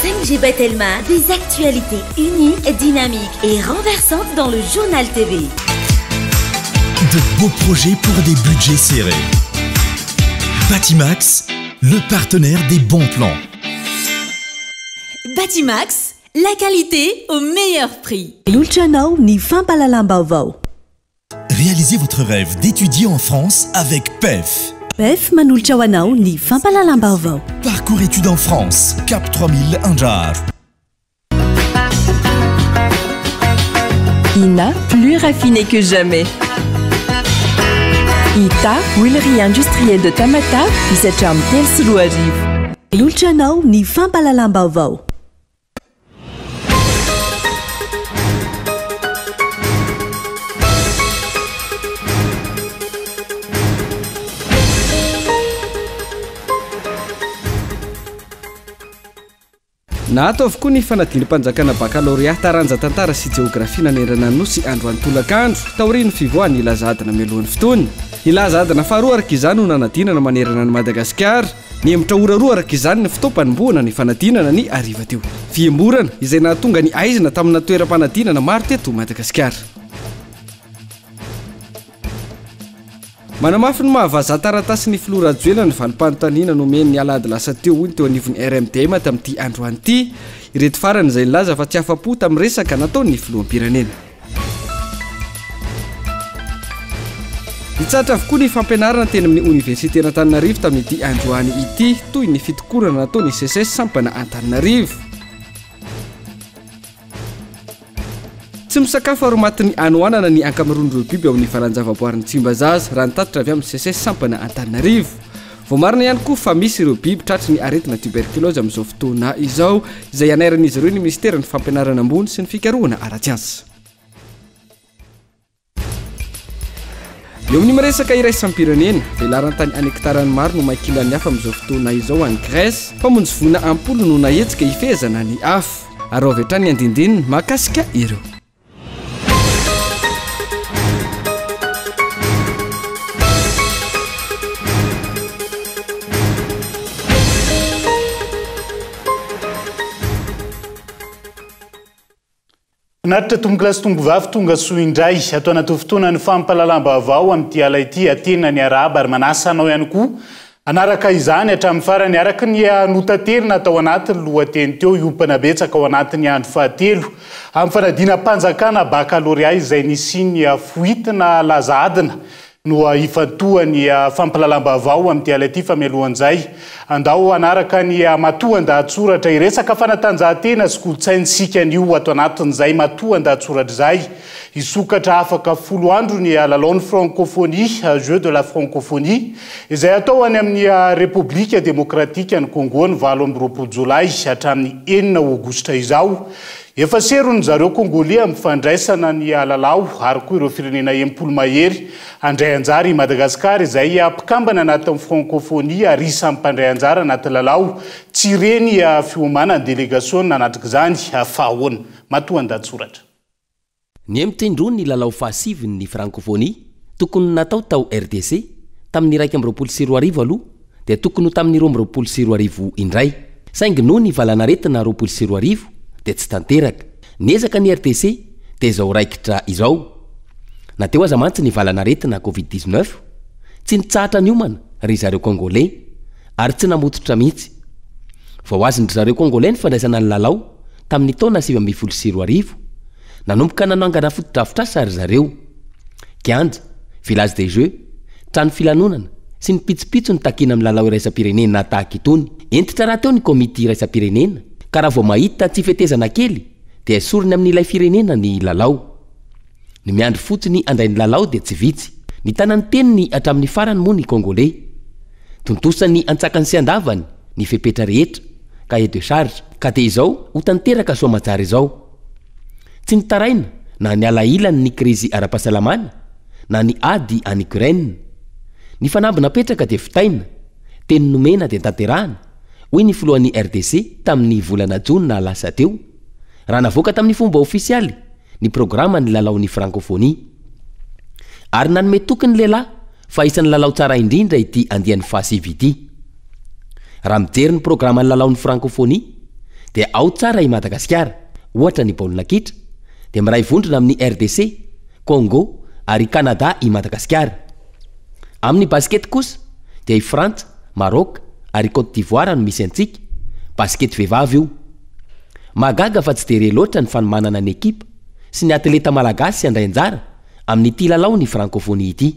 5G Batelma, des actualités uniques, dynamiques et renversantes dans le Journal TV. De beaux projets pour des budgets serrés. Batimax, le partenaire des bons plans. Batimax, la qualité au meilleur prix. Manolotra anao ny fampahalalam-baovao. Réalisez votre rêve d'étudier en France avec PEF. PEF manolotra ho anao ny fampahalalam-baovao. Parcours études en France, Cap 3000 Andraharo. Ina, plus raffiné que jamais. Ita, huilerie industrielle de Tamatave, izay hatramin'ny 2003. Manolotra anao ny fampahalalam-baovao. Naato avokoa ny fanadinam-panjakana bakalorea taranja tantara sy jeografia nanerana ny Nosy androany tolakandro, taorian'ny fivoahan'ny laza adina mialohan'ny fotoana. Ny laza adina faharoa araka izany no nanadinana manerana an'i Madagasikara. Nihemotra ora roa araka izany ny fotoam-panombohana ny fanadinana ny hariva teo. Fihemorana izay nahatonga ny haizina tamina toeram-panadinana maro teto Madagasikara. Manamafy ny maha vazaha taratasy ny filoha Rajoelina ny valim-panontaniana nomeny ny alahady lasa teo hoy ny teo anivon'ny RMDM tamin'ity androany ity. Ireto farany izay nilaza fa tsy afa-po tamin'ny resaka nataon'ny filoham-pirenena. Nitsahatra avokoa ny fampianarana teny amin'ny oniversiten'Antananarivo tamin'ity androany ity, toy ny fitokonana nataon'ny Seces sampana Antananarivo. Tsy misakafo ary matin'ny hanoanana ny ankamaroan'ireo biby ao amin'ny valan-javaboarin'i Tsimbazaza, raha ny tatitra avy amin'ny Seces sampana Antananarivo. Voamarina ihany koa fa misy ireo biby tratry ny aretina tuberculose amin'izao fotoana izao, izay anairan'izy ireo ny minisiteran'ny Fampianarana ambony sy ny fikarohana ara-tsiansa. Eo amin'ny miresaka iraisam-pirenena, velaran-tany an'hektarany maro no may kilan'ny afo amin'izao fotoana izao any Grèce. Mpamonjy voina am-polony no nahetsika hifehezana ny afo. Araho avy hatrany ny andinindininy mahakasika ireo. Finaritra tompokolahy sy tompokovavy tonga soa indray ato anaty fotoanan'ny fampahalalam-baovao amin'ity ala ity. Tena niarahaba ary manasa anao ihany koa hanaraka izany hatramin'ny farany. Araka ny notaterina tao anatin'ny lohateny teo, hiompana betsaka ao anatin'ny andro fahatelo amin'ny fanadinam-panjakana bakalorea izay nisian'ny foitina laza adina no hifantohan'ny fampahalalam-baovao amin'ity ala ity fa mialohan'izay, andao hanaraka ny matoan-dahatsoratra hiresaka fanatanjahantena sy kolontsaintsika anio ato anatin'izay matoan-dahatsoratra izay. Hisokatra afaka folo andro ny lalaon'ny Frankôfônia, Jeux de la Francophonie, izay hatao any amin'ny Repoblika Demokratikan'i Congo ny 28 jolay hatramin'ny enina aogositra izao. Efa serony zareo Kongoley amin'ny fandraisana ny lalao ary koa ireo firenena 60 mahery handray anjara i Madagasikara izay mpikambana anatin'ny Francophonie ary isan'ny mpandray anjara anaty lalao tsy re ny fiomanan'ny delegasiona nanatrika izany fa ahoana? Matoan-dahatsoratra. Nihemotra indroa ny lalao fahasivy ny Francophonie, tokony natao tao RDC, tamin'ny 2021 aloha dia tokony ho tamin'ny 2022 indray. Saingy noho ny valanaretina 2020 dia tsy tanteraka. Niezaka ny RDC dia izao raikitra izao. Na teo aza mantsy ny valanaretina Covid 19, tsy nitsahatra niomana ry zareo Congolais ary tsy namototra mihitsy. Vao azon-dry zareo Congolais ny fandraisana ny lalao tamin'ny taona 2019, Nanomboka nanangana fotodrafitrasa ry zareo. Kianja, village des jeux, trano filanonana, sy ny pitsopitsony takiana amin'ny lalao iraisam-pirenena tahaka itony. Hentitra rahateo ny komity iraisam-pirenena ka raha vao mahita tsy fetezana kely dia esoriny amin'ilay firenena ny lalao. Ny miandry fotsiny handray ny lalao dia tsy vitsy. Nitana ny teniny hatramin'ny farany moa ny Congolais. Tontosany antsakany sy andavany ny fepetra rehetra, cahier de charge, ka dia izao ho tanteraka soamatsara izao. Tsy nitaraina na niala ilany ny krizy ara-pahasalamana na ny ady any Ukraine. Ny fanamby napetraka dia vitaina, teny nomena dia tanterahana, hoy ny filohan'ny RDC tamin'ny volana jona lasa teo, raha navoaka tamin'ny fomba ofisialy ny programan'ny lalaon'ny Frankôfônia. Ary nanome toky ny lehilahy fa isan'ny lalao tsara indrindra ity andiany fahasivy ity. Raha mijery ny programan'ny lalaon'ny Frankôfônia, dia ao tsara i Madagasikara, ohatra ny baolina kitra dia miray vondrona amin'ny RDC, Congo ary Canada i Madagasikara. Amin'ny basikety kosa dia i Frantsa, Maroc ary Cote d'Ivoire no misy antsika, basikety vehivavy io. Mahagaga fa tsy dia re loatra ny fanomanana ny ekipa sy ny atleta malagasy handray anjara amin'ity lalao ny Francophonie ity.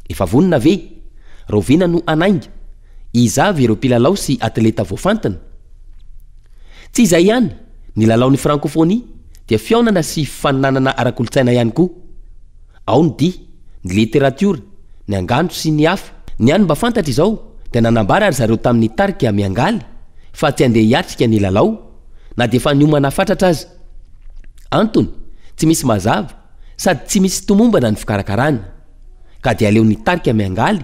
Efa vonona ve? Rahoviana no hanainga? Iza avy ireo mpilalao sy atleta voafantina? Tsy izay ihany, ny lalaon'ny Francophonie dia fihaonana sy fifaninanana ara-kolontsaina ihany koa. Ao ny dihy, ny literatiora, ny angano sy ny hafa. Ny hany mba fantatra izao dia nanambara ry zareo tamin'ny tarika Miangaly fa tsy handeha hiatrika ny lalao na dia efa niomana fatratra aza. Antony, tsy misy mazava sady tsy misy tomombana ny fikarakarana. Ka dia aleon'ny tarika Miangaly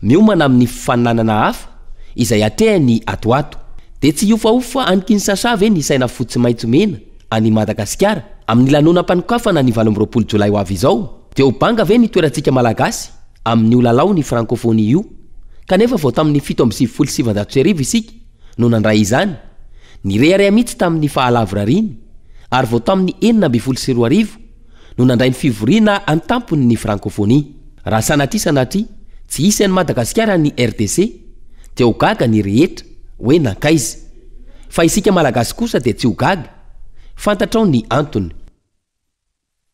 miomana amin'ny fifaninanana hafa izay atrehany ato ho ato. Dia tsy hiofahofa any Kinshasa ve ny saina fotsy maitso mena any Madagasikara amin'ny lanonam-panokafana ny 28 jolay ho avy izao? Dia ho banga ve ny toerantsika Malagasy amin'io lalao ny Francophonie io kanefa vao tamin'ny 1997 isika no nandray izany, nirehareha mihitsy tamin'ny fahalavorariany ary vao tamin'ny 2016 no nandray ny fivoriana an-tampony ny Francophonie. Raha sanatria sanatria tsy hisy an'i Madagasikara ny RDC dia ho gaga ny rehetra hoe nankaiza. Fa isika Malagasy kosa dia tsy ho gaga, fantatrao ny antony.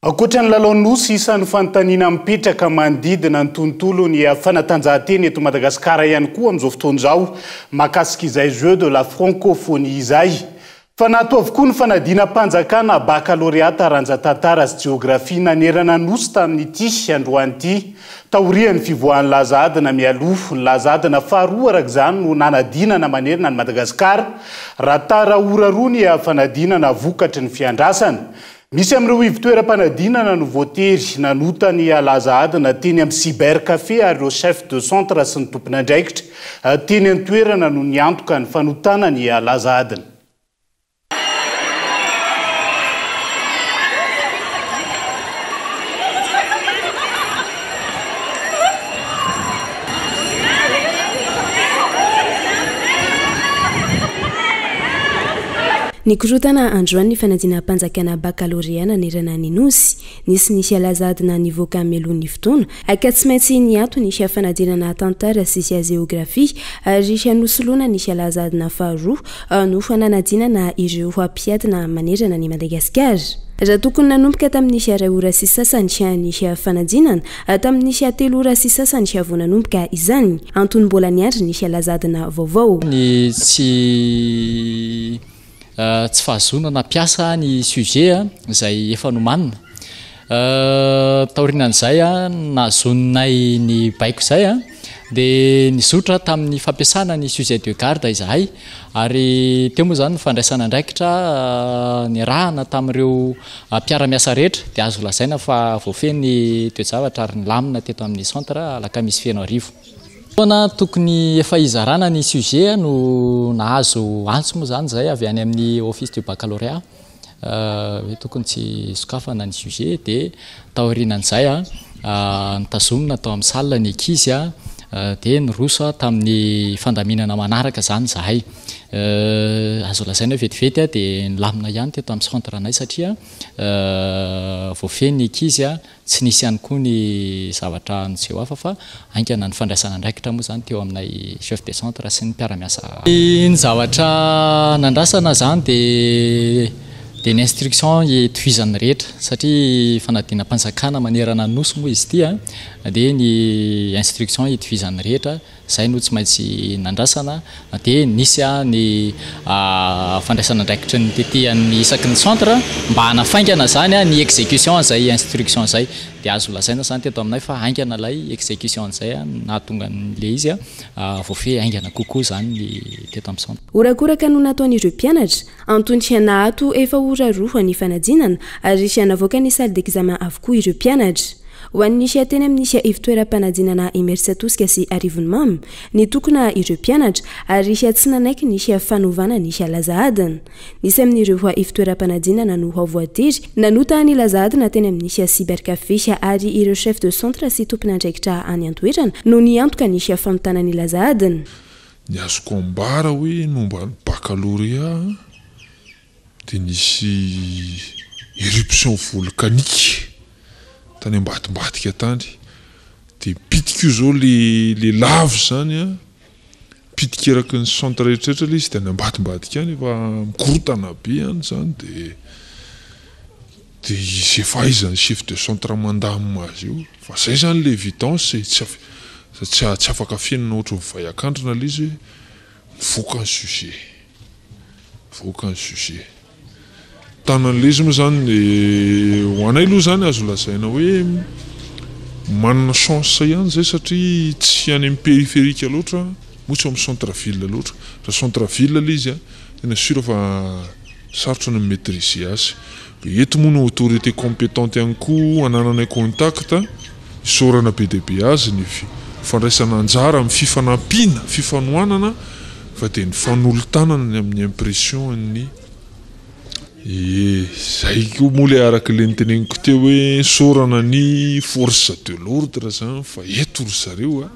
Ankoatra ny lalao Nosy, isan'ny fanontaniana mipetraka manodidina ny tontolon'ny fanatanjahantena eto Madagasikara ihany koa amin'izao fotoana izao mahakasika izay Jeux de la Francophonie izay. Fa naato avokoa ny fanadinam-panjakana bakalorea taranja tantara sy jeografia nanerana Nosy tamin'ity androany ity. Taorian'ny fivoahan'ny laza adina mialoha, ny laza adina faharoa araka izany no nanadinana manerana an'i Madagasikara, raha tara ora roa ny fanadinana vokatry ny fiandrasana. Misy amin'ireo ivon-toeram-panadinana no voatery nanota ny laza adina teny amin'ny cyber café ary ireo chef de centre sy ny tompon'andraikitra teny an-toerana no niantoka ny fanotana ny laza adina. Nikorontana androany ny fanadinam-panjakana bakalorea nanerana ny Nosy. Nisy ny laza adina nivoaka mialoha ny fotoana ka tsy maintsy niato ny fanadinana tantara sy jeografia ary nosoloina ny laza adina faharoa no nanadinana ireo mpiadina manerana an'i Madagasikara. Raha tokony nanomboka tamin'ny iray ora sy sasany ny fanadinana, tamin'ny telo ora sy sasany vao nanomboka izany. Antony mbola niandry ny laza adina vaovao. Ny tsy tsy fahazoana nampiasa ny sujet izay efa nomanina. Taorianan'izay nahazoanay ny baiko izay dia nizotra tamin'ny fampiasana ny sujet de garde izahay ary teo moa izany ny fandraisana andraikitra niarahana tamin'ireo mpiara-miasa rehetra dia azo lazaina fa voafehy ny toe-javatra ary nilamina teto amin'ny centre Alakamisy Fenoarivo. Fotoana tokony efa hizarana ny sujet no nahazo antso moa izany izahay avy any amin'ny office du baccalauréat hoe tokony tsy sokafana ny sujet dia taorianan'izay notazomina tao amin'ny salle ny ankizy dia niroso tamin'ny fandaminana manaraka izany izahay. Azo lazaina hoe vetivety dia nilamina ihany teto amin'ny centre anay satria voafehy ny ankizy Tsy nisy ihany koa ny zavatra niseho hafa fa haingana ny fandraisana andraikitra moa izany teo aminay chef de centre sy ny mpiara-miasa. Ny zavatra nandrasana izany dia dia ny instruction itohizan'ny rehetra satria fanadinam-panjakana manerana ny Nosy moa izy ity dia ny instruction itohizan'ny rehetra Izay no tsy maintsy nandrasana dia nisy ny fandraisana andraikitry ny TT an'ny isaky ny centre mba hanafaingana izany ny execution an'izay instruction izay. Dia azo lazaina izany teto aminay fa haingana ilay execution an'izay nahatonga an'ilay izy voafehy haingana kokoa izany ny teto amin'ny centre. Horakoraka no nataon'ireo mpianatra, antony nahato efa ora roa ny fanadinana ary navoaka ny salle d'examen avokoa ireo mpianatra. Ho an'ny teny amin'ny ivotoeram-panadinana Imerintsiatosika sy Arivonimamo, nitokona ireo mpianatra ary tsy nanaiky ny fanovana ny laza adina. Nisy amin'ireo ivotoeram-panadinana no voatery nanota ny laza adina teny amin'ny cybercafé ary ireo chef de centre sy tompon'andraikitra any an-toerana no niantoka ny fanotana ny laza adina. Ny azoko ambara hoe momba ny baccalauréat. Dia nisy éruption volcanique tany ambadimbadika tany. Dia mipitika io izao le le lava izany an, mipitika eraky ny centre rehetra rehetra ilay izy dia any ambadimbadika any efa mikorontana be any izany dia dia izay fahaizan'ny chef de centre mandamina azy eo. Fa izay izany ilay évidence e, tsy tsy tsy afaka afenina ohatran'ny vay an-kandrina ilay izy hoe mivoaka ny sujet. Mivoaka ny sujet. Tanan'ilay izy moa izany ho anay aloha izany azo lazaina hoe manana chance ihany izay satria tsy any amin'ny périphérique loatra moa tsy ao amin'ny centre ville loatra. Raha centre ville ilay izy an, tena sûr fa sarotra ny mi-maitriser azy. Dia eto moa no autorité compétente ihany koa anananay contact, isaorana be dia be azy ny fandraisana anjara amin'ny fifanampiana, fifanohanana fa dia ny fanolo-tanana ny amin'ny impression an'ny Ie, zay koa moa le araka le noteneniko teo hoe isaorana ny force de l'ordre zany fa eto ry zareo a,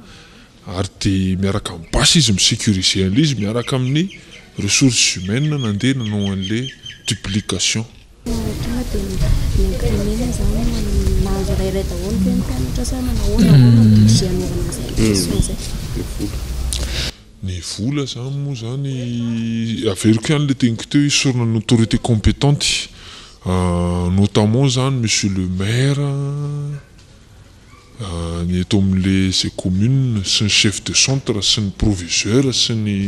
ary dia miaraka amin'ny basy izy mi-sécuriser an'ilay izy miaraka amin'ny ressources humaines nandeha nanao an'le duplication. Tonga dia ni-imprimer-na izany nahazo iray iray daholo ve ny mpianatra sa nanao ahoana ahoana ny budget hanaovana an'izay impression izay? Ny vola zany moa zany, averiko ihany le teniko teo, esorina ny autorité compétente, notamment zany monsieur le maire, ny eto amin'le izay commune sy ny chef de centre sy ny proviseur sy ny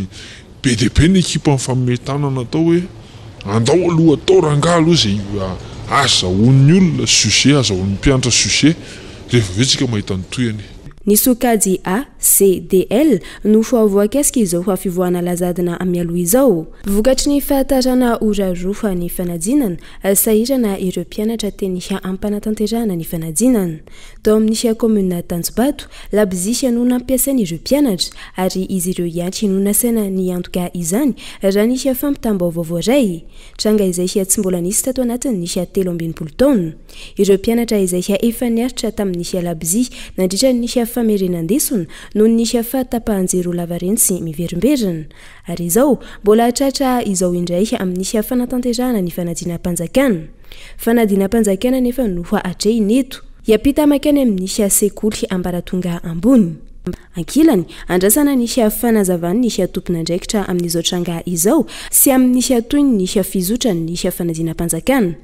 be dia be ny ekipa mifanome tanana atao hoe andao aloha atao rangahy aloha izay azahoan'ny olona sujet, azahoan'ny mpianatra sujet, rehefa avy eo tsika mahita ny tohiny. Ny sokajy A, C, D, L no voakasika izao fivoahana lazadina mialoha izao. Vokatry ny fahatarana ora roa ny fanadinana, sahirana ireo mpianatra teny am-panatanterahana ny fanadinana. Tao amin'ny kaominina Tanjombato, labozia no nampiasain'ireo mpianatra ary izy ireo ihany no nasaina niantoka izany raha ny fampitam-baovao voaray. Tranga izay tsy mbola nisy tato anatin'ny 63 taona. Ireo mpianatra izay efa niaritra tamin'ny labozia nandritra ny famerenan-desona noho ny fahatapahan-jiro lavareny sy miverimberina. Ary izao, mbola tratra izao indray amin'ny fanatanterahana ny fanadinam-panjakana. Fanadinam-panjakana anefa no atrehina eto. Hiampita mankany amin'ny sekoly ambaratonga ambony. Ankilany, andrasana ny fanazavan'ny tompon'andraikitra amin'izao tranga izao sy amin'ny tohin'ny fizotran'ny fanadinam-panjakana.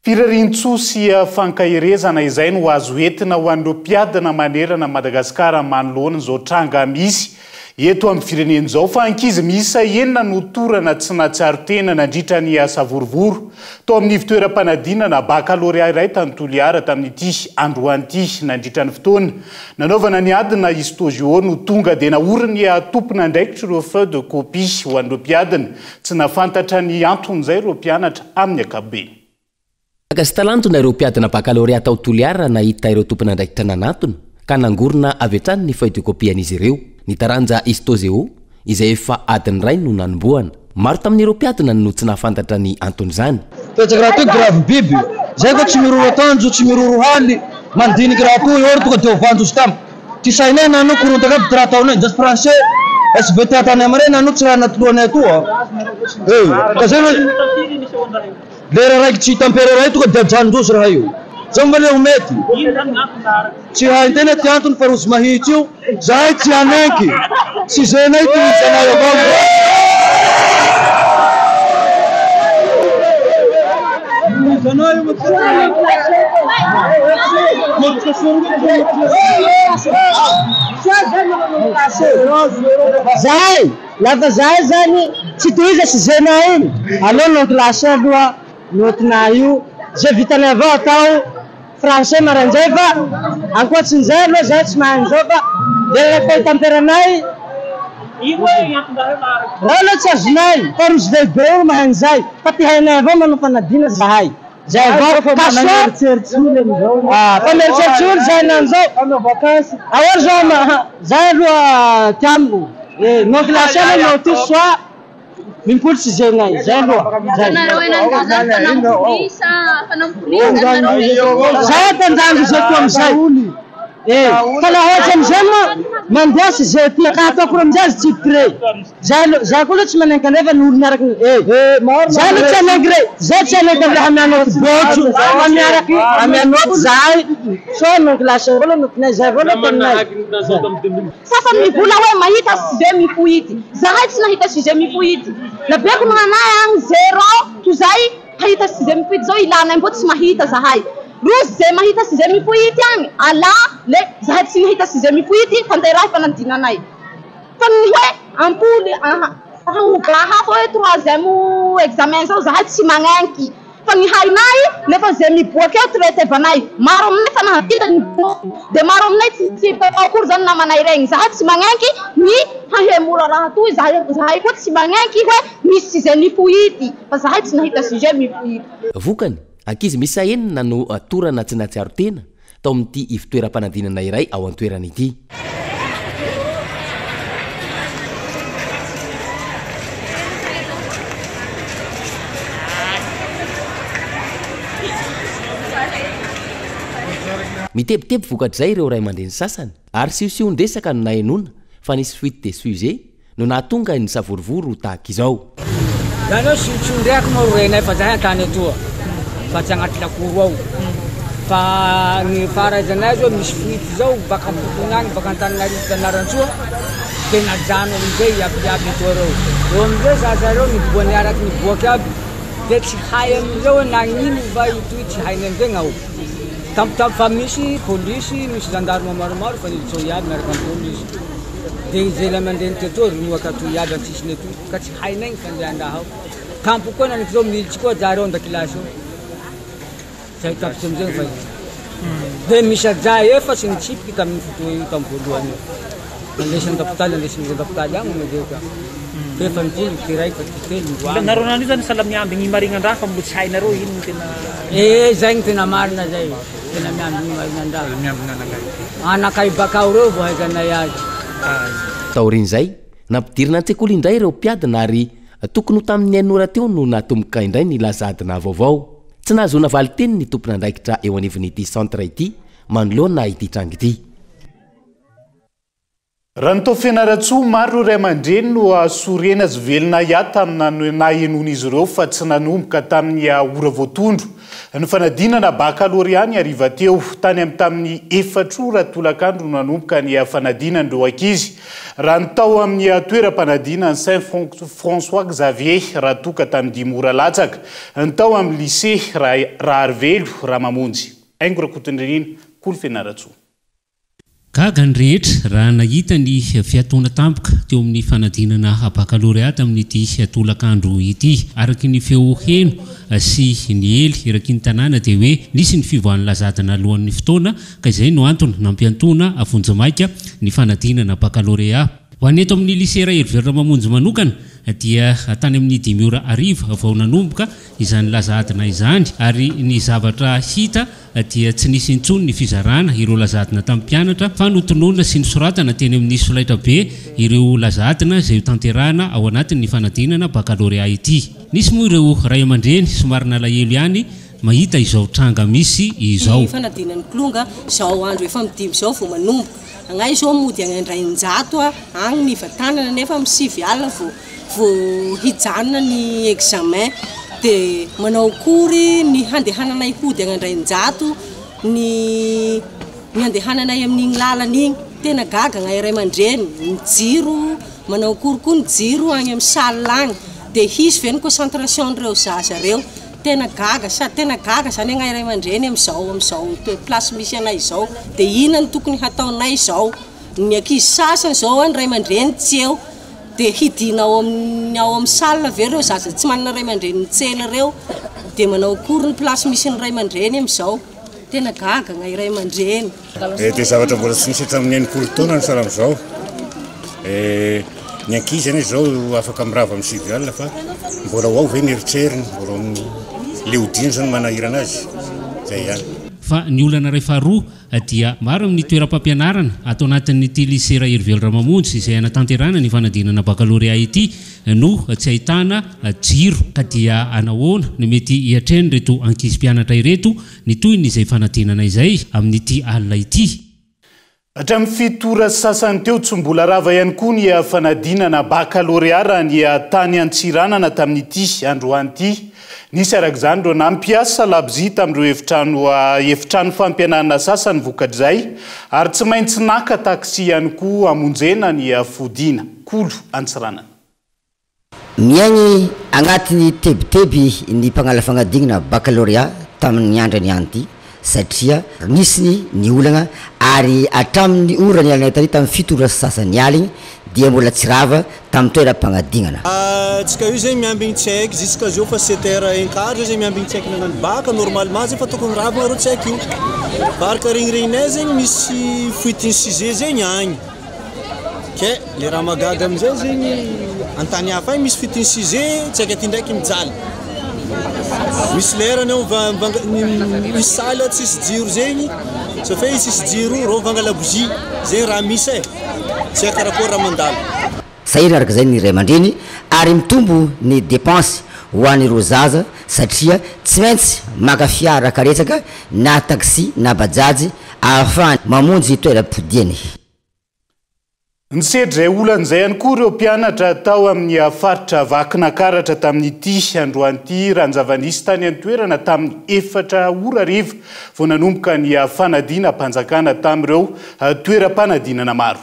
Firarian-tsoa sy fankaherezana izay no azo entina ho an'ireo mpiadina manerana an'i Madagasikara manoloana izao tranga misy eto amin'ny firenena izao fa ankizy miisa enina no torana tsy nahatsiaro tena nandritra ny savorovoro tao amin'ny ivon-toeram-panadinana bakalorea iray tany Toliara tamin'ity androany ity. Nandritra ny fotoana nanaovana ny adina Histo-Géo no tonga dia naorin'ny tompon'andraikitr'ireo feuille de copie ho an'ireo mpiadina. Tsy nahafantatra ny anton'izay ireo mpianatra amin'ny ankapobeny. Gaga sy talanjona ireo mpiadina bakalorea tao Toliara nahita ireo tompon'andraikitra nanatona ka nangorona avy hatrany ny feuille de copie-n'izy ireo. Ny taranja Histo-Géo, izay efa adiny iray no nanombohana. Maro tamin'ireo mpiadina no tsy nahafantatra ny anton'izany. Betsaka raha toa grave biby. Zay koa tsy miroro atoandro, tsy miroro haly, mandiniky raha toa eo tonga de ovanjo tampoka. Ty sainay nano korontaka aby ty raha ataonay, just français, SVT atany amare nano tsy raha natoloanay atoa. Eh, ka zay hoe lera raiky tsy hitampera raha io tonga de ajanondrozy raha io. Zao nga le ho mety. Tsy haintena ty antony fa rozy mahitsy io. Zahay tsy hanenky, tsy zenay ty izanay avao. Zahay, lafa zahay zany tsy tohiza sy zenay iny, aleo non classé aloha note-nay io, ze vitanay avao atao. Français maraindray fa ankoatsin'izay aloha zahay tsy mahay an'izao fa le fahitamperanay Raha aloha tsy azonay fa rozy lehibe io mahay an'izay fa ty hainay avao manao fanadina zahay zay avao ka soa fa mieritseritsy olo zahay na an'izao ahoana zao zahay aloha ty amiko non classé aloha no ty soa Mimpoly tsy zegnay, zay aloha, zay. Zay ato an-drano zay toa amizay. Eh, fa laha ohatry amizay moa mandeha sujet ty ka ataoko ro amizay azy tsy prêt. Za aloha, za koa aloha tsy manenky an'irey fa ny olo miaraky eh, za aloha tsy hanenky rey, za tsy hanenky amle hamianao ty bôtso fa miaraky hamianao ty zahay sao hanao kilasy avao aloha notinay, zay avao aloha teninay. Sasany mivola hoe mahita sujet mifohidy, zahay tsy nahita sujet mifohidy, nabeko ny anay agny zéro tozay hahita sujet mifohidy zao ilanay mbô tsy mahita zahay, rozy ze mahita sujet mifohidy agny alà le zahay tsy nahita sujet mifohidy tanterahy fanadinanay. Fa ny hoe ampoly aha hagnova hafa hoe troisième examen zao zahay tsy magnenky fa ny hainay nefa ze miboaka eo traitevanay maro aminay fa nahavita ny boky de maro aminay tsy tsy hita akory zany namanay regny zahay tsy magnenky ny hahemora raha toy zahay zahay koa tsy magnenky hoe misy sujet mifoity fa zahay tsy nahita sujet mifoity. Vokany, ankizy miisa enina no torana tsy nahatsiaro tena tao amin'ity ivon-toeram-panadinana iray ao an-toerana ity. Mitebiteby vokatr'izay ireo ray aman-dreny sasany ary siosion-dresaka no nahenoana fa nisy fuite de sujet no nahatonga ny savorovoro tahaka izao. Zany hoe siosion-drehaka moa ro renay fa zahay an-tany atoa fa tsy agnaty lakoro ao fa ny faharaizanay azy hoe misy fuite zao baka am-pokona agny baka Antananarivo Fianarantsoa de najano amizay iabiaby etoa reo, eo amizay zaza reo niboa niaraky niboaky aby de tsy hay amizay hoe nagnino va itoy tsy hainay amizay gnao tampotampo fa misy polisy misy gendarme maromaro fa niditsy ao iaby miaraka amy polisy. Dia ny ray aman-dreny teto ronoaka atoy iaby an-tsisiny atoy ka tsy hainay ny fandehan-draha ao. Tampoka koa naniko zao militsy koa zareo an-dakilasy ao. Zay tapitra amizay ny fahita. Dia misy ajà efatsy nitsipiky tamin'io fotoa io tamin'ny voalohany io. Nandesiny an-dapotaly, nandesiny an-dapotaly agny moa zay ka. Fa efa nipoly ty raiky, ty telo, ny roa. Nareo nany io zany sahala miambigny maregnan-draha fa mbola tsy hainareo ino no tena. Eh zay no tena marina zay. Tena miambigny maregnan-draha. Miambigny anakay. Anakay bakao reo vao ahaizanay azy. Taorian'izay, nampidirina an-tsekoly indray ireo mpiadina ary tokony ho tamin'ny enina ora teo no natomboka indray ny laza adina vaovao. Tsy nahazoana valin-teny ny tompon'andraikitra eo anivon'ity centre ity manoloana ity tranga ity. Raha ny tao Fianarantsoa, maro ireo ray aman-dreny no sorena sy velona ahiahy tamin'ny nahenoan'izy ireo fa tsy nanomboka tamin'ny ora voatondro ny fanadinana bakalorea ny hariva teo. Tany amin'ny tamin'ny efatra ora tolakandro no nanomboka ny fanadinan'ireo ankizy raha ny tao amin'ny toeram-panadinan'ny Saint François Xavier raha toa ka tamin'ny dimy ora latsaka ny tao amin'ny Lycée Raharivelo Ramamonjy. Haingo Rakotondrinina, Kolo Fianarantsoa. Gaga ny rehetra raha nahita ny fiatoana tampoka teo amin'ny fanadinana bakalorea tamin'ity tolakandro ity. Araka ny feo heno sy niely eraky ny tanàna dia hoe nisy ny fivoahan'ny lazadina alohan'ny fotoana ka izay no antony nampiantoana vonjimaika ny fanadinana bakalorea. Ho an'ny eto amin'ny Lycée Raherivelo Ramamonjy manokana dia tany amin'ny dimy ora hariva vao nanomboka izany laza adina izany ary ny zavatra hita dia tsy nisy intsony ny fizarana ireo laza adina tamin'ny mpianatra fa notononina sy nosoratana teny amin'ny solaitrabe ireo laza adina izay hotanterahina ao anatin'ny fanadinana bakalorea ity. Nisy moa ireo ray aman-dreny somary nalahelo ihany mahita izao tranga misy izao. Ny fanadinan'ny kilonga izao andro efa midimy izao vao manomboka. Agnay izao mody agny Andrainjato agny ny vatanana nefa amin'ny sivy alina vao vao hijanona ny examen dia manao akory ny handehananay hody agny Andrainjato ny ny handehananay amin'igny lalana igny tena gaga agnay ray aman-dreny ny jiro manao akory koa ny jiro agny amin'ny salle agny dia hisy ve ny concentration-n'ireo zaza reo Tena gaga sady tena gaga zany agnay ray aman-dreny amizao amizao place misy anay izao de inona no tokony hataonay izao ny ankizy sasany zao an ray aman-dreny tsy eo de hidiana ao amin'ny ao amin'ny salle ve reo zaza tsy manana ray aman-dreny mitsena reo de manao akory ny place misy ny ray aman-dreny amizao tena gaga agnay ray aman-dreny. Dia zavatra mbola tsy nisy hatramin'ny 60 taona ny sahala amin'izao. Ny ankizy anie izao afaka mirava amin'ny sivy alina fa mbola ho ao ve ny eritreriny, mbola le hodiany izany manahirana azy, izay ihany. Fa ny olana iray faharoa dia maro amin'ny toeram-pampianarana ato anatin'ity Lycée Raherivelo Ramamonjy izay hanatanterahana ny fanadinana bakalorea ity no tsy ahitana jiro ka dia anahoana no mety hiatrehan'ireto ankizy mpianatra ireto ny tohin'izay fanadinana izay amin'ity alina ity. Hatramin'ny fito ora sy sasany teo, tsy mbola rava ihany koa ny fanadinana bakalorea raha ny tany Antsiranana tamin'ity androany ity. Nisy araka izany ireo nampiasa labozia tamin'ireo efitrano efitrano fampianarana sasany vokatr'izay ary tsy maintsy naka taxi ihany koa hamonjena ny fodiana. Kolo Antsiranana. Miaigny agnatin'ny tebiteby ny mpagnala fagnadignana baccalauréat tamin'ny andrany ihany ity satria nisy ny olagna ary hatramin'ny ora nialanay tary tamin'ny fito ora sy sasany aligny dia mbola tsy rava tamin'ny toeram-pagnadignana. Tsika io zegny miambigny tsy haiko jusqu'à zao fa sept heures un quart zay zegny miambigny tsy haiko nagnano bac normalement zegny fa tokony ravagna reo tsy haiko io fa araka regniregninay zegny misy fuite-n'ny sujet zegny agny. Kay le raha mahagaga amizay zegny antany hafa agny misy fitiny sujet tsy haiko aty ndraiky mijaly misy lerany ao mivanga misy salle ao tsisy jiro zegny sa fe tsisy jiro reo mivanga labozia zegny raha misy e tsy haiko karakôry raha mandalo. Sahirana araka izay ny ray aman-dreny ary mitombo ny dépense ho an'ireo zaza satria tsy maintsy maka fiara karetsaka na taxi na bajaj ahafahany mamonjy toeram-podiany. Nisedra izay olana izay ihany koa ireo mpianatra tao amin'ny faritra Vakinakaratra tamin'ity androany ity raha ny zava-nisy tany an-toerana tamin'ny efatra ora hariva vao nanomboka ny fanadinam-panjakana tamin'ireo toeram-panadinana maro.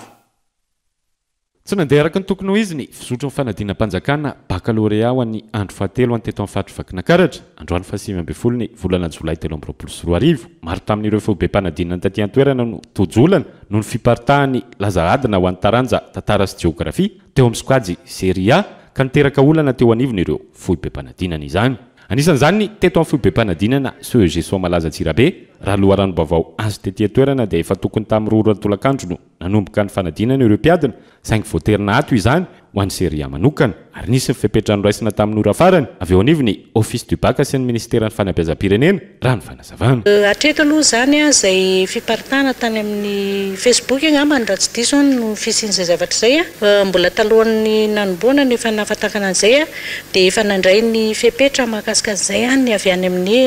Tsy nandeha araka ny tokony ho izy ny fizotry ny fanadinam-panjakana bakalorea ho an'ny andro fahatelo any teto amin'ny faritr'i Vakinakaratra, androany faha 19 ny volana jolay 2023. Maro tamin'ireo foibem-panadinana taty an-toerana no tojo olana noho ny fiparitahan'ny laza adina ho an'ny taranja tantara sy jeografia teo amin'ny sokajy Série A ka niteraka olana teo anivon'ireo foibem-panadinana izany. Anisan'izany ny teto amin'ny foibem-panadinana CEG Soamalaza Antsirabe, raha loharanom-baovao azo tety an-toerana dia efa tokony tamin'ny 2 ora tolakandro no Nanomboka ny fanadinana ireo mpiadina, saingy voatery naato izany ho an'ny Serie A manokana, ary nisy ny fepetra noraisina tamin'ny ora farany avy eo anivon'ny Office du Bac sy ny Minisiteran'ny Fanabeazam-pirenena, raha ny fanazavana. Hatreto aloha izany izay fiparitahana tany amin'ny Facebook angamba raha tsy diso aho no fisian'izay zavatra izay. Mbola talohan'ny nanombohana no efa nahafantarana an'izay dia efa nandray ny fepetra mahakasika an'izay ny avy any amin'ny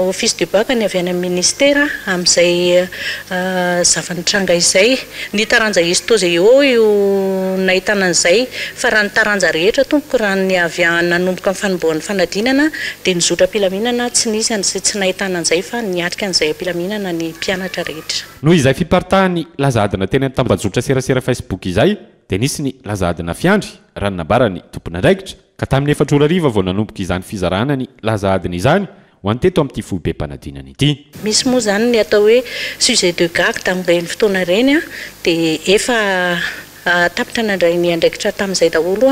Office du Bac, ny avy any amin'ny Ministera amin'izay zava-nitranga izay. Ny taranja Histo Géo io nahitana an'izay fa raha ny taranja rehetra tompoko raha ny avy nanomboka ny fanombohan'ny fanadinana dia nizotra am-pilaminana tsy nisy an'izay tsy nahitana an'izay fa niatrika an'izay am-pilaminana ny mpianatra rehetra. Noho izay fiparitahan'ny laza adina teny amin'ny tambajotra serasera Facebook izay dia nisy ny laza adina fiandry raha ny nambaran'ny tompon'andraikitra ka tamin'ny efatra ora hariva vao nanomboka izany fizarana ny laza adina izany ho an'ny teto amin'ity foibem-panadinana ity. Misy moa izany ny atao hoe sujet de garde amin'ireny fotoana ireny dia efa tapitra nandray ny andraikitra tamin'izay daholo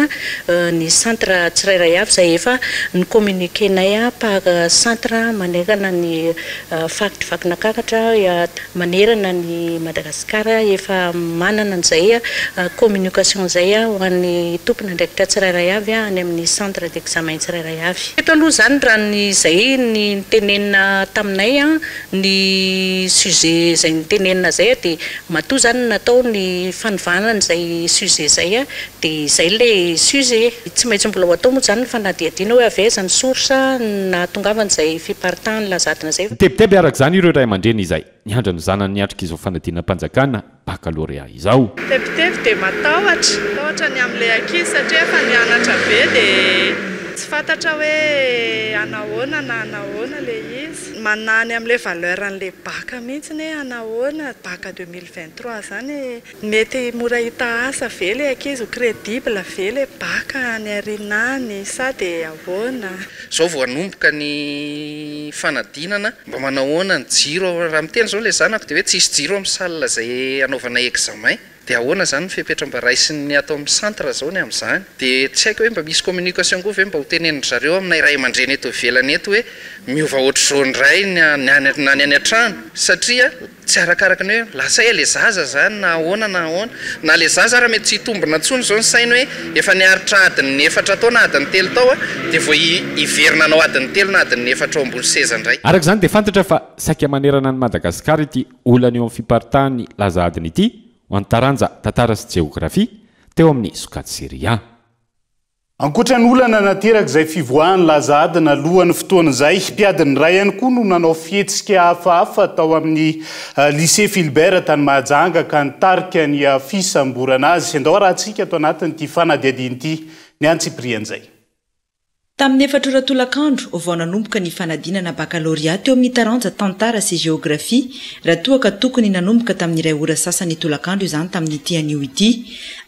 ny centre tsirairay avy izay efa ni-communiquer-nay par centre manerana ny faritr'i Vakinankaratra, manerana an'i Madagasikara efa manana an'izay communication izay ho an'ny tompon'andraikitra tsirairay avy any amin'ny centre d'examen tsirairay avy. Teto aloha izany raha ny izay ny notenenina taminay ny sujet izay notenenina izay dia matoa izany natao ny fanovana an'izay sujet izay dia izay ilay sujet. Tsy maintsy mbola ho atao moa izany ny fanadihadiana hoe avy aiza ny source nahatongavan'izay fiparitahan'ny laza adina izay. Nitebiteby araka izany ireo ray aman-dreny izay niandry ny zanany niatrika izao fanadinam-panjakana bakalorea izao. Tebiteby dia matahotra, matahotra ny amin'ilay ankizy satria efa nianatra be dia tsy fantatra hoe hanahoana na hanahoana ilay izy. Manahy ny amin'ilay valeur an'ilay bac mihitsy hoe hanahoana, bac 2023 izany. Mety mora hita asa ve le ankizy, ho credible ve le bac any aoriana any sa de ahoana? Zao vao hanomboka ny fanadinana, mba manahoana ny jiro ao, raha miteny zao le zanako de hoe tsisy jiro amin'ny salle zay hanaovana examen, de ahoana zany ny fepetra mba raisin'ny ato amin'ny centre zao ny amin'izany, de tsy haiko hoe mba misy communication koa ve mba ho tenenin-dry zareo aminay ray aman-dreny eto ivelany eto hoe miova ohatr'izao indray ny any na ny any an-trano satria Tsy arakaraka ny hoe lasa aiza le zaza zany na ahoana na ahoana. Na le zaza ara mety tsy hitombina intsony zao ny sainy hoe efa niaritra adiny efatra tao na adiny telo tao dia vao hiverina hanao adiny telo na adiny efatra ao ambony seza indray. Araka izany dia fantatra fa saika manerana an'i Madagasikara ity olana eo amin'ny fiparitahan'ny laza adina ity ho an'ny taranja Tantara sy Jeografia teo amin'ny sokajy Serie A. Ankoatra ny olana naterak'izay fivoahan'ny laza adina alohan'ny fotoana izay, mpiadin'ny iray ihany koa no nanao fihetsika hafahafa tao amin'ny Lycée Philbert tany Mahajanga ka nitarika ny fisamborana azy. Andao arahantsika ato anatin'ity fanadihadiana ity ny antsipirian'izay. Tamin'ny efatra ora tolakandro vao nanomboka ny fanadinana bakalorea teo amin'ny taranja Tantara sy Jeografia, raha toa ka tokony nanomboka tamin'ny iray ora sasany tolakandro izany tamin'ity anio ity.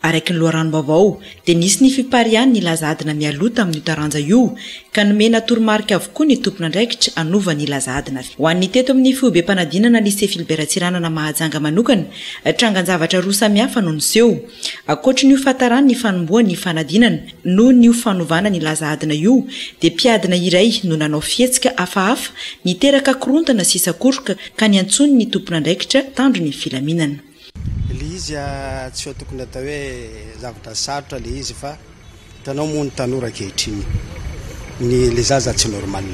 Araka ny loharanom-baovao dia nisy ny fipariahan'ny laza adina mialoha tamin'io taranja io, ka nomena toromarika avokoa ny tompon'andraikitra hanova ny laza adina. Ho an'ny teto amin'ny foibem-panadinana Lycée Philbert Tsiranana Mahajanga manokana, trangan-javatra roa samihafa no niseho. Ankoatry ny ho fahatarany ny fanombohan'ny fanadinana, noho ny io fanovana ny laza adina io, dia mpiadina iray no nanao fihetsika hafahafa niteraka korontana sy sakoroka ka niantsoany ny tompon'andraikitra mpitandro ny filaminana. Le izy tsy ho tokony atao hoe zavatra sarotra le izy fa hitanao moa ny tanora ankehitriny ny le zaza tsy normal.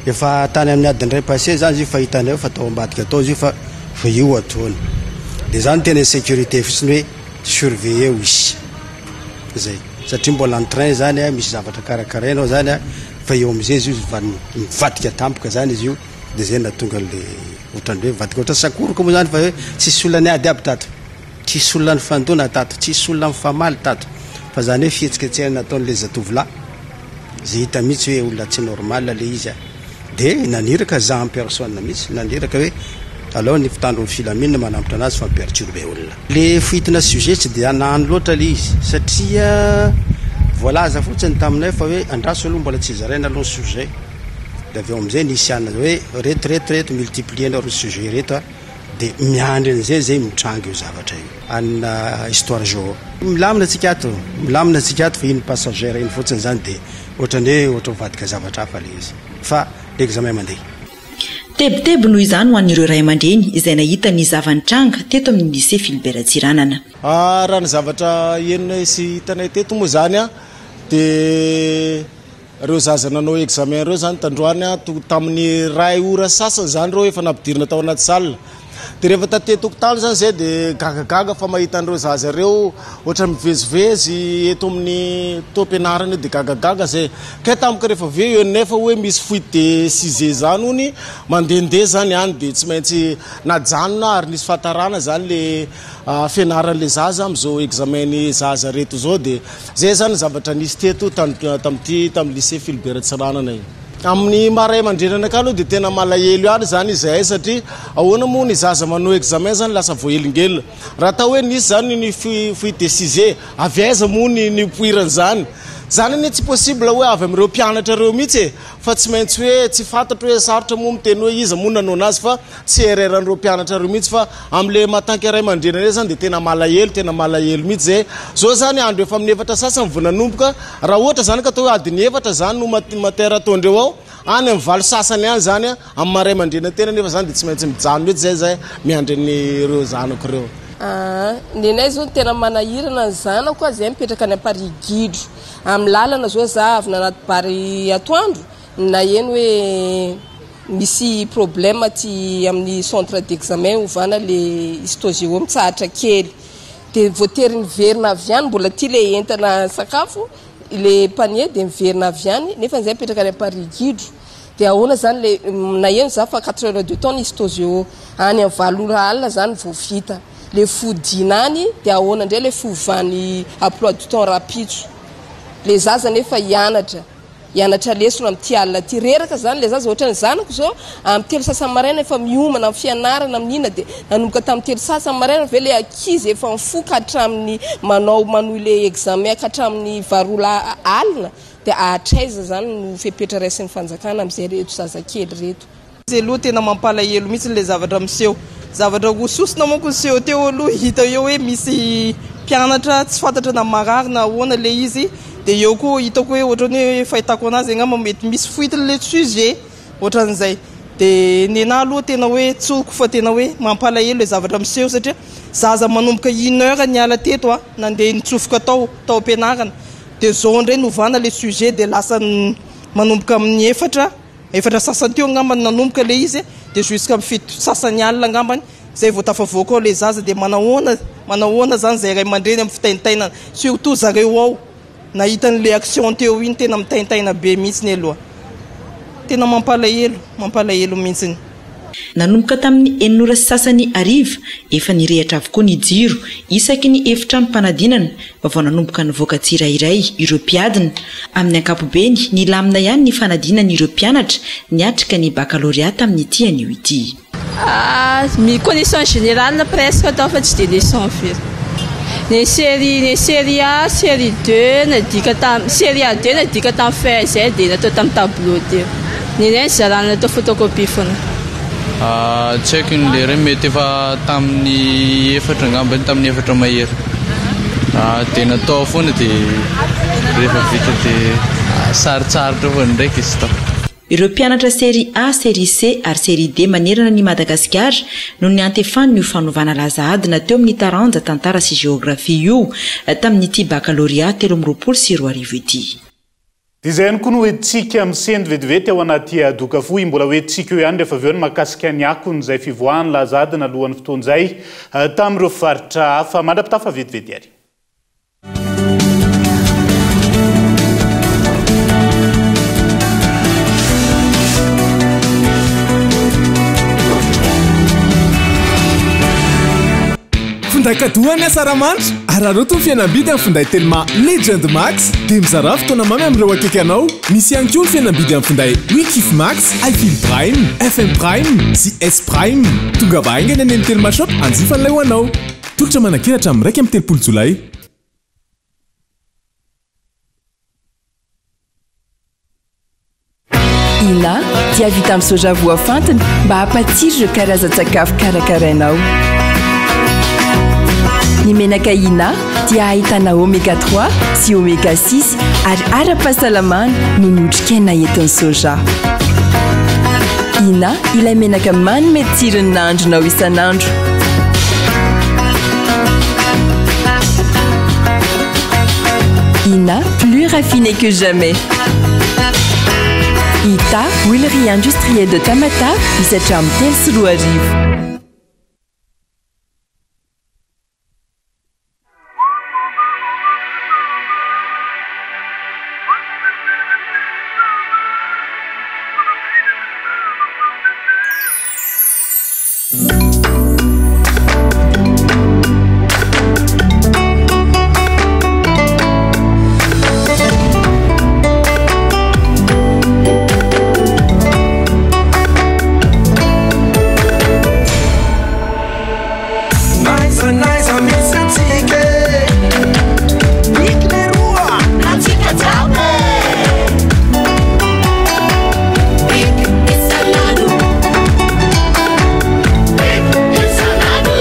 Efa tany amin'ny adiny iray passé zany izy io fa hitanay fa tao ambadika tao izy io fa fa io ataony. De zany tena insécurité fotsiny hoe surveiller-o izy. Zay. Satria mbola en train zany misy zavatra karakaraina ao zany fa eo amizay izy io mivadika tampoka zany izy io de zay nahatonga an'le ohatran'ny hoe mivadika ohatran'ny sakoroka moa zany fa hoe tsisy olona niady aby tato. Tsisy olona nifandona tato, tsisy olona nifamaly tato fa zany hoe fihetsiketsehana nataon'le zatovolahy zay hita mihitsy hoe olona tsy normal le izy a! de naniraka za en personne mihitsy, naniraka hoe alao ny mpitandro ny filaminana manambotra anazy fa mi-perturber olona. Le fuite-na sujet tsy dia nahany loatra le izy satria voalaza fotsiny taminay fa hoe andraso aloha mbola tsy zaraina aloha ny sujet de avy eo amizay nisy anona hoe reto reto reto multiplier-nao reo sujet reto a! Dia miandry an'izay zay mitranga io zavatra io. Anona histoire géo. Milamina tsika ato, milamina tsika ato fa iny passagère iny fotsiny zany dia ohatran'ny hoe ohatra mivadika zavatra hafa le izy. Fa l'examen mandeha. Tebiteby noho izany ho an'ireo ray aman-dreny izay nahita ny zava-nitranga teto amin'ny Lycée Philbert Tsiranana. Raha ny zavatra henonay sy hitanay teto moa izany dia Ireo zaza nanao examen ireo izany tandroany tamin'ny iray ora sasany izany ireo efa nampidirina tao anaty salle. Dia rehefa taty an-tokotany izany izay dia gagagaga fa mahita an'ireo zaza ireo ohatran'ny mivezivezy eto amin'ny taom-pianarana io dia gagagaga izay. Kay tampoka rehefa avy eo nefa hoe misy fuite de sujet izany hony mandehandeha izany any dia tsy maintsy najanona ary nisy fahatarana izany le fianaran'ilay zaza amin'izao examen ny zaza ireto izao dia Zay zany zavatra nisy teto tamin'ity tamin'ny lycée Philbert Tsiranana io. Amin'ny maha ray aman-dreny anakahy aloha dia tena malahelo ihany izany izahay satria ahoana moa ny zaza manao examen zany lasa voahelingelina. Raha atao hoe nisy zany ny fuite de sujet, avy aiza moa ny nipoiran'izany? Zany anie tsy possible hoe avy amin'ireo mpianatra ireo mihitsy e! Fa tsy maintsy hoe tsy fantatro hoe sarotra moa miteny hoe iza moa nanao anazy fa tsy erreur an'ireo mpianatra ireo mihitsy fa amin'ilay matanky ray aman-dreny anay zany dia tena malahelo tena malahelo mihitsy zay. Zao zany andro efa amin'ny efatra sasany vao nanomboka, raha ohatra zany ka atao hoe adiny efatra zany no matière ataondreo ao, any amin'ny valo sasany any zany amin'ny maha ray aman-dreny an-tena nefa zany dia tsy maintsy mijanona mihitsy zay zay miandry an'ireo zanako ireo. Aa, nenay zao ny tena manahirana ny zanako a, zay mipetraka any Amparihy gidro. Amin'ny lalana zao za avy nanaty bary atoandro naheno hoe misy problème aty amin'ny centre d'examen ovana le histo géo mitsahatra kely de voatery niverina avy any mbola aty le entana sakafo le panier de miverina avy any nefa zay mipetraka any Amparihy gidro de ahoana zany le naheno za fa quatre heures de temps ny histo géo any amin'ny valo ora alina zany vao vita Le fodiana any de ahoana indray le fiovan'ny emploi du temps rahampitso? Le zaza nefa hianatra, hianatra lesona amin'ity alina ity, reraka zany le zaza, ohatran'ny zanako zao amin'ny telo sasany maraina efa miomana amin'ny fianarana amin'ny inona de nanomboka tamin'ny telo sasany maraina ve le ankizy efa mifoha ka hatramin'ny manao manohy le examen ka hatramin'ny valo ora alina de hatraiza zany no fepetra raisin'ny fanjakana amin'izay reto zazakely reto? Izy aloha tena mampalahelo mihitsy ilay zavatra miseho. Zavatra roa sosona manko niseho teo aloha, hita eo hoe misy mpianatra tsy fantatra na marary na ahoana ilay izy, dia eo koa hitako hoe ohatran'ny hoe fahitako anazy angamba mety misy fuite ilay sujet, ohatran'izay. Dia nenah aloha tena hoe tsoriko fa tena hoe mampalahelo ilay zavatra miseho satria zaza manomboka une heure niala teto a, nandeha nitsofoka tao, tao am-pianarana, dia izao indray novana ilay sujet dia lasa manomboka amin'ny efatra, Efatra sasany teo angamba no nanomboka ilay izy dia jusqu'à amin'ny fito sasany alina angambany zay vao tafavoaka ao ilay zaza dia manahoana manahoana zany zay ray aman-dreny amin'ny fitaintainana surtout zareo ao Nahita an'ilay action teo iny tena mitaintaina be mihitsiny aloha. Tena mampalahelo, mampalahelo mihitsiny. Nanomboka tamin'ny enina ora sy sasany hariva, efa nirehitra avokoa ny jiro isaky ny efitranom-panadinana vao nanomboka nivoaka tsirairay ireo mpiadina. Amin'ny ankapobeny, nilamina ihany ny fanadinan'ireo mpianatra niatrika ny bakalorea tamin'ity anio ity. Ny connaissance générale presque atao fa tsy dia leçon firy. Ny série ny série A, série deux nadika tam série A deux nadika tamin'ny feuille zay dia natao tamin'ny tableau teo. Ny anay nizarana natao photocopie foana. Tsy haiko ny lera mety efa tamin'ny efatra angambany tamin'ny efatra mahery. Dia natao foana dia rehefa vita dia sarotsarotra foana ndraiky izy tao. Ireo mpianatra série A, série C ary série D manerana an'i Madagasikara no niantefan'io fanovana laza adina teo amin'ny taranja Tantara sy Jeografia io tamin'ity Bakalorea 2023 ity. Dia izay ihany koa no hoentintsika misento vetivety ao anaty doka fohy. Mbola hoentintsika eo ihany rehefa avy eo ny mahakasika ny akon'izay fivoahan'ny laza adina alohan'ny fotoana izay tamin'ireo faritra hafa. Mandra-pitafa vetivety ary. Finday cadeau an'i Asaramanitra, araraoty ny fihenam-bidy amin'ny finday Telma Legend Max dia mizarà fotoana mamy amin'ireo akaiky anao. Misy ihany koa ny fihenam-bidy amin'ny finday Wikif Max, iFeel Prime, FM Prime sy S Prime. Tongava haingana any amin'ny Telma Shop hanjifa an'ilay ho anao. Tolotra manan-kery hatramin'ny 31 jolay. Ina dia vita amin'ny soja voafantina mba hampatsiro ireo karazan-tsakafo karakarainao. Ny menaka Ina dia ahitana oméga 3 sy oméga 6 ary ara-pahasalamana noho ny otrikaina entin'ny soja. Ina ilay menaka manome tsiro ny nahandronao isan'andro. Ina, plus raffiné que jamais. Ita, huilerie industrielle de Tamatave, misy hatramin'ny 2003. N'aiza n'aiza misy antsika e Big leroa antsika jiaby e Big isan'andro Big isan'andro.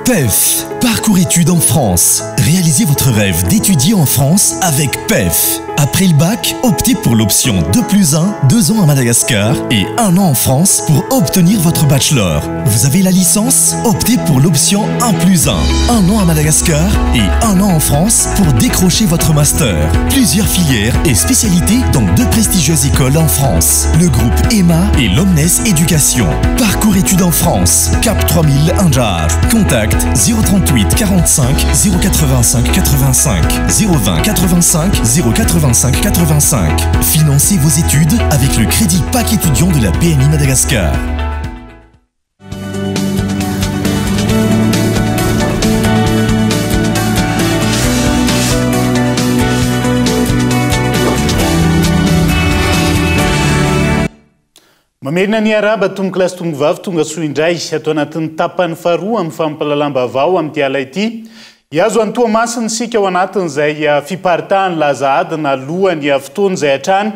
PEF, parcours études en France. Réalisez votre rêve d'étudier en France avec PEF. Après le bac, optez pour l'option 2 plus 1, 2 ans à Madagascar et 1 an en France pour obtenir votre bachelor. Vous avez la licence Optez pour l'option 1 plus 1, 1 an à Madagascar et 1 an en France pour décrocher votre master. Plusieurs filières et spécialités dans deux prestigieuses écoles en France. Le groupe EMA et l'Omnes Éducation. Parcours études en France, Cap 3000 Anjar. Contact 038 45 085 85 020 85 085 85. Financez vos études avec le crédit PAC étudiant de la BNI Madagascar. Mamerina ny arahaba tompokolahy sy tompokovavy tonga soa indray ato anatin'ny tapany faharoa amin'ny fampahalalam-baovao amin'ity ala ity. Hihazo an'i Toamasina isika ao anatin'izay fiparitahan'ny laza adina alohan'ny fotoana izay hatrany.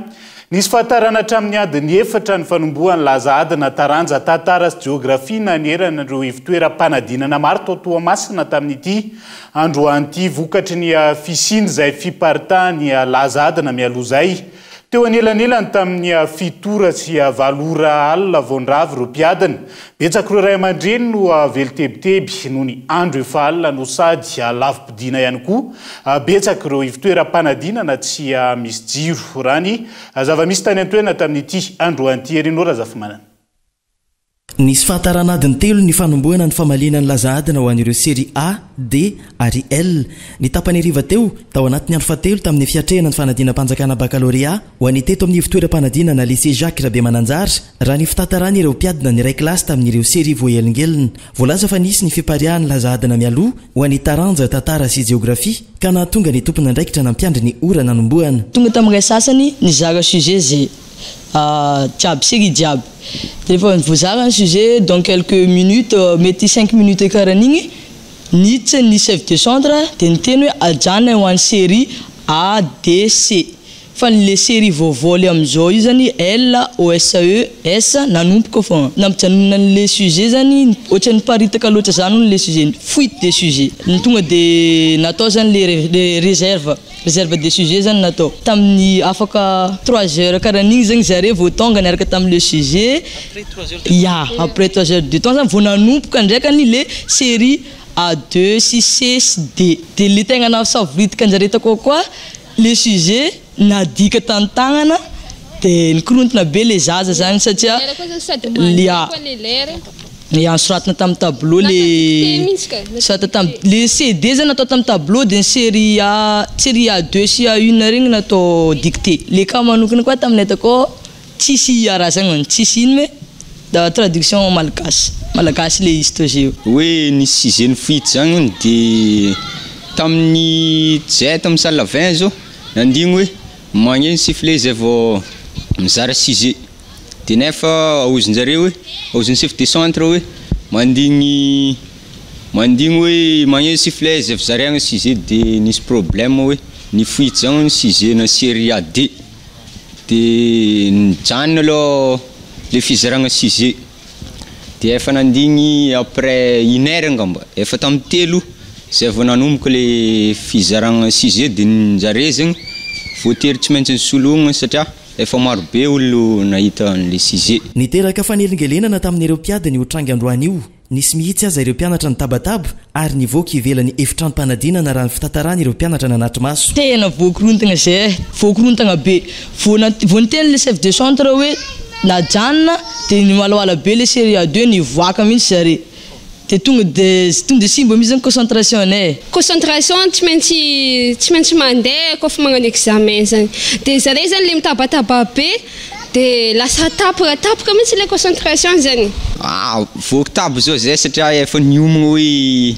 Nisy fahatarana hatramin'ny adiny efatra ny fanombohan'ny laza adina taranja tantara sy jeografia nanerana ireo ivotoeram-panadinana maro tao Toamasina tamin'ity androany ity vokatry ny fisian'izay fiparitahan'ny laza adina mialoha izay. Teo anelanelany tamin'ny fito ora sy valo ora alina vao nirava ireo mpiadina. Betsaka ireo ray aman-dreny no velon-tebiteby noho ny andro efa alina no sady lavi-podiana ihany koa. Betsaka ireo ivotoeram-panadinana tsy misy jiro. Raha ny zava-misy tany an-toerana tamin'ity androany ity. Herinao Razafimanana. Nisy fahatarana adiny telo ny fanombohana ny famaliana ny laza adina ho an'ireo série A, D ary L. Ny tapany hariva teo, tao anatin'ny andro fahatelo tamin'ny fiatrehana ny fanadinam-panjakana bakalorea ho an'ny teto amin'ny ivontoeram-panadinana Lycée Jacques Rabemananjara, raha ny fitantaran'ireo mpiadina niray kilasy tamin'ireo série voahelingelina. Voalaza fa nisy ny fipariahan'ny laza adina mialoha ho an'ny taranja tantara sy jeografia ka nahatonga ny tompon'andraikitra nampiandry ny ora nanombohana. Tonga tamin'ny iray sasany nizara sujet ze jiaby série jiaby de rehefa voazara ny sujet dans quelques minutes mety cinq minutes karan'igny niditra ny chef de centre de niteny hoe ajanona ho an'ny série A D C fa ny le série vaovao le amizao io zany L O S E S nanomboka fogna nampijanonana an'le sujet zany ohatran'ny niparitaka loatra zany hono le sujet fuite de sujet ny tonga de natao zany le le réserve Réserve des sujets zany natao tamin'ny afaka trois heures karaha an'igny zegny zare vao tonga niaraka tamin'le sujet, ya après trois heures de temps zany vao nanomboka ndraikany le série A deux sy C sy D, de le tegna nahasavoritaka anjare takao koa le sujet nadika tan-tagnana de nikorontana be le zaza zany satria ya. Ya nosoratana tamin'ny tableau le soratana tam le CD zany natao tamin'ny tableau de ny série A série A deux sy A une regny natao dictée. Le cas manokana koa taminay takao tsisy raha zagny tsisy ino mais traduction malagasy malagasy le izy teo. Hoe nisy sujet nifuite zany hono de tamin'ny zahay tamin'ny salle 20 zao nandigny hoe magneno sifflet zay vao mizara sujet. De nefa ahozon-jareo hoe, ahozon'ny chef de centre hoe mandigny mandigny hoe magneno sifflet zay vao zaraigna sujet de nisy problème hoe nifuite zany ny sujet na série A D de nijanona aloha le fizaragna sujet de efa nandigny après une heure angamba efa tamin'ny telo zay vao nanomboka le fizaragna sujet de njare zegny voatery tsy maintsy nisoloagna satria efa maro be olo nahita an'le sujet. Niteraka fanelingelenana tamin'ireo mpiady ny ho tranga androany io. Nisy mihitsy aza ireo mpianatra nitabataba ary nivoaka ivelan'ny efitranom-panadinana raha ny fitantarana ireo mpianatra nanatri-maso. Tena voakorontagna zay eh, voakorontagna be. Vao vao niteny le chef de centre hoe najanona de niwalawala be le série A deux nivoaka mihitsy zare. De tonga de tonga de simba mihitsy zany concentration-nay e. Concentration tsy maintsy tsy maintsy mandeha kôfa magnano examen zany. De zare zany le mitabataba be de lasa tapaka tapaka mihitsy le concentration zany. Ah, voakitabo zao zay satria efa niomagna hoe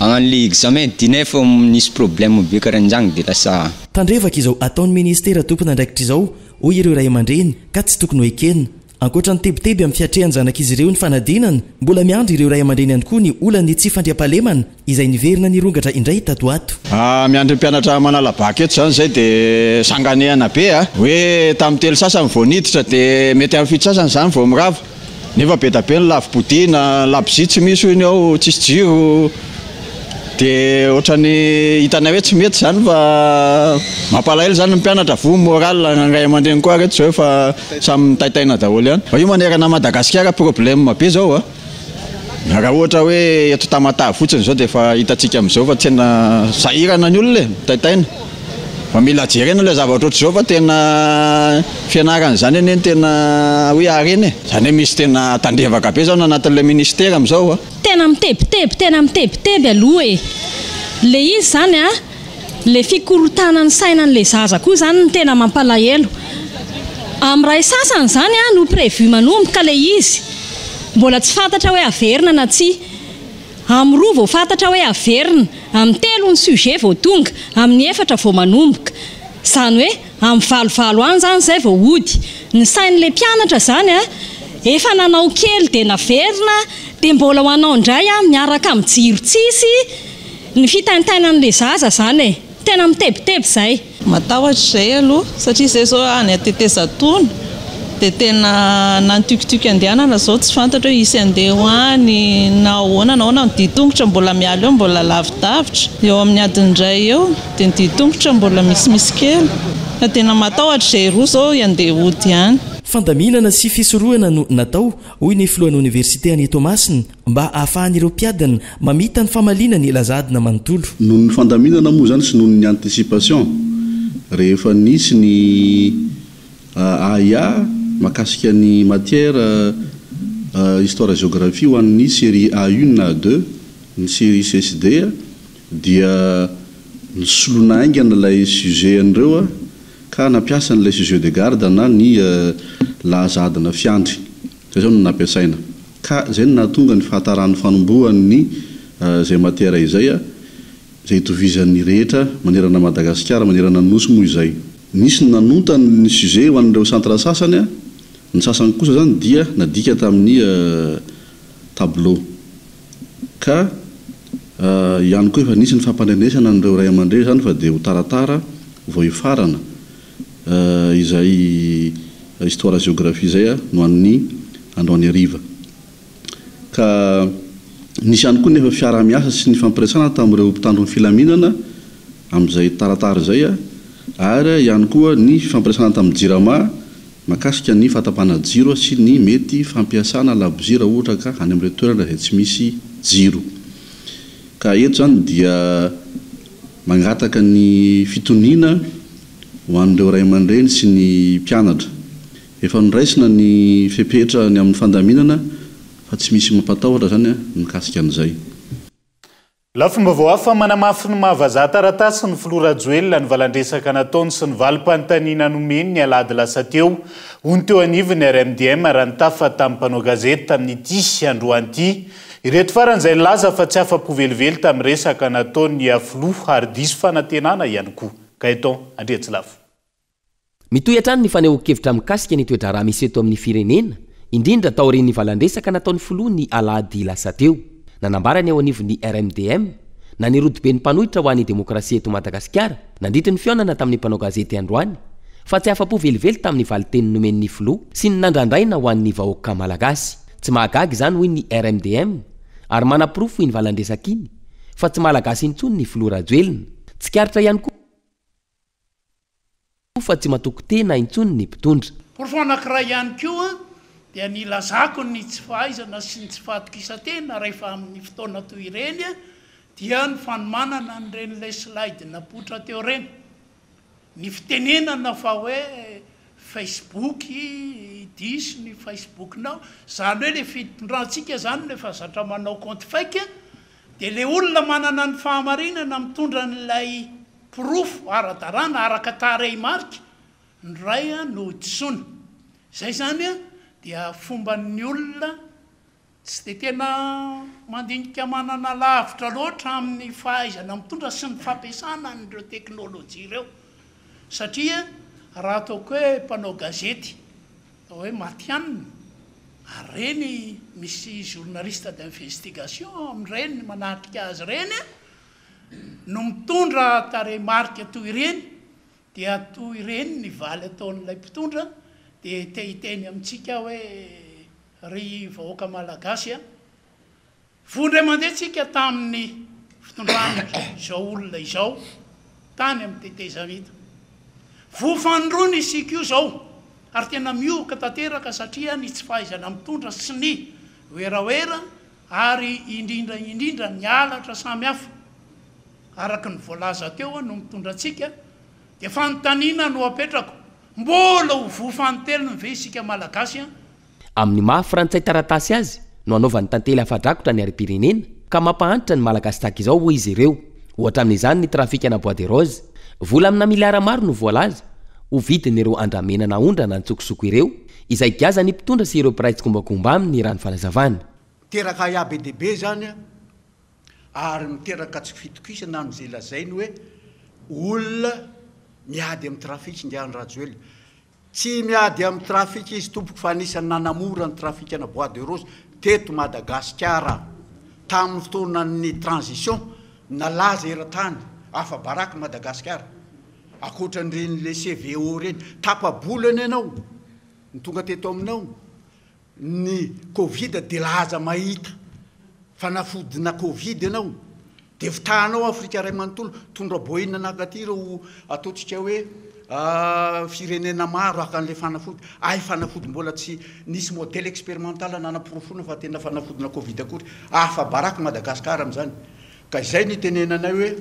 hagnano le examen de nefa nisy problème be karahan'izany de lasa. Tandrevaka izao ataon'ny ministera tompon'andraikitra izao, hoy ireo ray aman-dreny, ka tsy tokony ho ekena. Ankoatra ny tebiteby amin'ny fiatrehan'ny zanak'izy ireo ny fanadinana, mbola miandry ireo ray aman-dreny ihany koa ny olan'ny tsy fandriampahalemana izay niverina nirongatra indray tato ho ato. Miandry mpianatra manala bac eto izany izay dia sanganehana be a! Hoe tamin'ny telo sasany vao niditra dia mety amin'ny fito sasany izany vao mirava. Nefa be da be ny lavo-podiana, labozia tsy misy hoy ny ao, tsisy jiro. Dia ohatran'ny hitanay hoe tsy mety izany fa mampalahelo izany ny mpianatra, voa ny moral, ny ray aman-dreny koa ary eto izao efa samy mitaitaina daholo ihany. Fa io manerana an'i Madagasikara problème be izao a! Raha ohatra hoe eto Tamatave fotsiny izao dia efa hitantsika amin'izao fa tena sahirana ny olona e, mitaitaina. Fa mila jerena ilay zavatra ohatr'izao fa tena fianarana izany anie no tena hoe harena e! Izany hoe misy tena tandrevaka be izao ny anatin'ilay ministera amin'izao a! Tena mitebiteby, tena mitebiteby aloha e! Le izy zany a, le fikorontanan'ny sainan'le zaza koa zany no tena mampalahelo. Amin'ny iray sasany zany a no prévu manomboka le izy, mbola tsy fantatra hoe averina na tsia. Amin'ny roa vao fantatra hoe averina, amin'ny telo ny sujet vao tonga, amin'ny efatra vao manomboka. Izany hoe amin'ny valovalo any izany izay vao hody. Ny sain'ilay mpianatra izany a, efa nanao kely dia naverina, dia mbola ho hanao indray a, miaraka amin'ny jiro tsisy, ny fitaintainan'ilay zaza izany e. Tena mitebiteby izay. Matahotra izay aloha satria izay izao any Tetezatona dia tena na ny tuc-tuc andehanana izao tsy fantatra hoe hisy andeha ho any na ahoana na ahoana, ny dian-tongotra mbola miala eo mbola lavidavitra, eo amin'ny adiny iray eo dia ny dian-tongotra mbola misimisy kely fa tena matahotra izay roa izao handeha hody ihany. Fandaminana sy fisorohana no natao, hoy ny filohan'ny oniversite any Toamasina, mba hahafahan'ireo mpiadina mamita ny famaliana ny laza adina manontolo. Noho ny fandaminana moa izany sy noho ny anticipation, rehefa nisy ny ahiahy mahakasika ny matière Histoire Géographie ho an'ny série A une na A deux, ny série C sy D dia nosoloina haingana ilay sujet an'ireo ka nampiasa an'ilay sujet de garde na ny laza adina fiandry. Izay izao no nampiasaina. Ka izay no nahatonga ny fahataran'ny fanombohan'ny izay matière izay, izay itovizan'ny rehetra manerana an'i Madagasikara, manerana ny Nosy moa izay. Nisy ny nanonta ny sujet ho an'ireo centre sasany, ny sasany kosa izany dia nadika tamin'ny tableau. Ka ihany koa efa nisy ny fampandrenesana an'ireo ray aman-dreny izany fa dia ho taratara vao hifarana izay histoire géographie izay no an'ny androany hariva. Ka nisy ihany koa nefa fiaraha-miasa sy ny fampiresahana tamin'ireo mpitandro ny filaminana amin'izay taratara izay ary ihany koa ny fifampiresahana tamin'ny Jirama mahakasika ny fahatapahana jiro sy ny mety fampiasana labozia raha ohatra ka any amin'ireo toerana izay tsy misy jiro. Ka eto izany dia mangataka ny fitoniana ho an'ireo ray aman-dreny sy ny mpianatra. Efa noraisina ny fepetra ny amin'ny fandaminana fa tsy misy mampatahotra izany mikasika an'izay. Lafim-baovao hafa manamafy ny maha vazaha taratasy ny filoha Rajoelina ny valandresaka nataony sy ny valim-panontaniana nomeny ny alahady lasa teo, hoy ny teo anivon'ny RMDM raha nitafa tamin'ny mpanao gazety tamin'ity androany ity. Ireto farany izay nilaza fa tsy afa-po velively tamin'ny resaka nataon'ny filoha ary diso fanantenana ihany koa. Gaëtan Andriantsilafo. Mitohy hatrany ny fanehoan-kevitra mikasika ny toe-draharaha misy eto amin'ny firenena, indrindra taorian'ny valan-dresaka nataon'ny filoha ny alahady lasa teo. Nanambara ny eo anivon'ny RMDM, na ny Rodoben'ny mpanohitra ho an'ny demokrasia eto Madagasikara, nandritry ny fihaonana tamin'ny mpanao gazety androany, fa tsy afa-po velively tamin'ny valin-teny nomen'ny filoha sy ny nandrandraina ho an'ny vahoaka malagasy. Tsy mahagaga izany hoy ny RMDM, ary manaporofo iny valan-dresaka iny, fa tsy malagasy intsony ny filoha Rajoelina. Tsikaritra ihany koa. fa tsy matoky tena intsony ny mpitondra. Porofo anankiray ihany koa dia ny ilazako ny tsy fahaizana sy ny tsy fahatokisan-tena rehefa amin'ny fotoana toy ireny dia ny fanomanana an'ireny ilay slide napoitra teo ireny. Ny fitenenana fa hoe Facebook diso ny Facebook-nao, izany hoe ilay fitondrantsika izany no efa zatra manao compte fake dia ilay olona manana ny fahamarinana mitondra an'ilay Porofo ara-dalàna araka tarehimarika ny ray no disoina. Izay izany dia fomban'ny olona tsy dia tena mandinika manana lavitra loatra amin'ny fahaizana mitondra sy ny fampiasana an'ireo teknolojia ireo. Satria raha ataoko hoe mpanao gazety atao hoe matihanina, ary ireny misy journaliste d'investigation amin'ireny manatrika azy ireny, no mitondra tarehimarika toy ireny dia toy ireny ny valy ataon'ilay mpitondra dia te hiteny amintsika aho hoe ry vahoaka malagasy a! Voa indray mandeha tsika tamin'ny fitondrana izao olona izao tany amin'ny tetezamita. Voa fanindroany isika io izao ary tena mihohoka tanteraka satria ny tsy fahaizana mitondra sy ny werawera ary indrindra indrindra ny halatra samihafa araka ny voalaza teo no mitondra antsika dia fanontaniana no apetrako, mbola ho voa fanintelony ve isika Malagasy an? Amin'ny maha frantsay taratasy azy no anaovan'ny tantely afa-drakotra ny harem-pirenena ka mampahantra ny Malagasy tahaka izao hoy izy ireo. Ohatra amin'izany ny trafikana bois de rose. Vola amina miliara maro no voalaza ho vidin'ireo andramena naondrana an-tsokosoko ireo izay giazan'ny mpitondra sy ireo mpiray tsikombakomba aminy raha ny fanazavana. Miteraka ahiahy be dia be izany ary miteraka tsy fitokisana amin'izay lazainy hoe olona miady amin'ny trafic ingahy Andry Rajoelina. Tsy miady amin'ny trafic izy tompoko fa anisan'ny nanamora ny trafikana bois de rose teto Madagasikara tamin'ny fotoanan'ny transition nalaza eran-tany afa-baraka Madagasikara. Ankoatran'ireny le CVO ireny, tapa-bolana ianao no tonga teto aminao. Ny covid dia laza mahita fanafodina covid ianao dia fitahanao Afrika iray manontolo, tondra boina nankaty ireo ataontsika hoe firenena maro haka an'ilay fanafody, hay fanafody mbola tsy nisy modèle expérimental nanaporofoana fa tena fanafodina covid akory, afa-baraka Madagascar amin'izany, ka izay no itenenanay hoe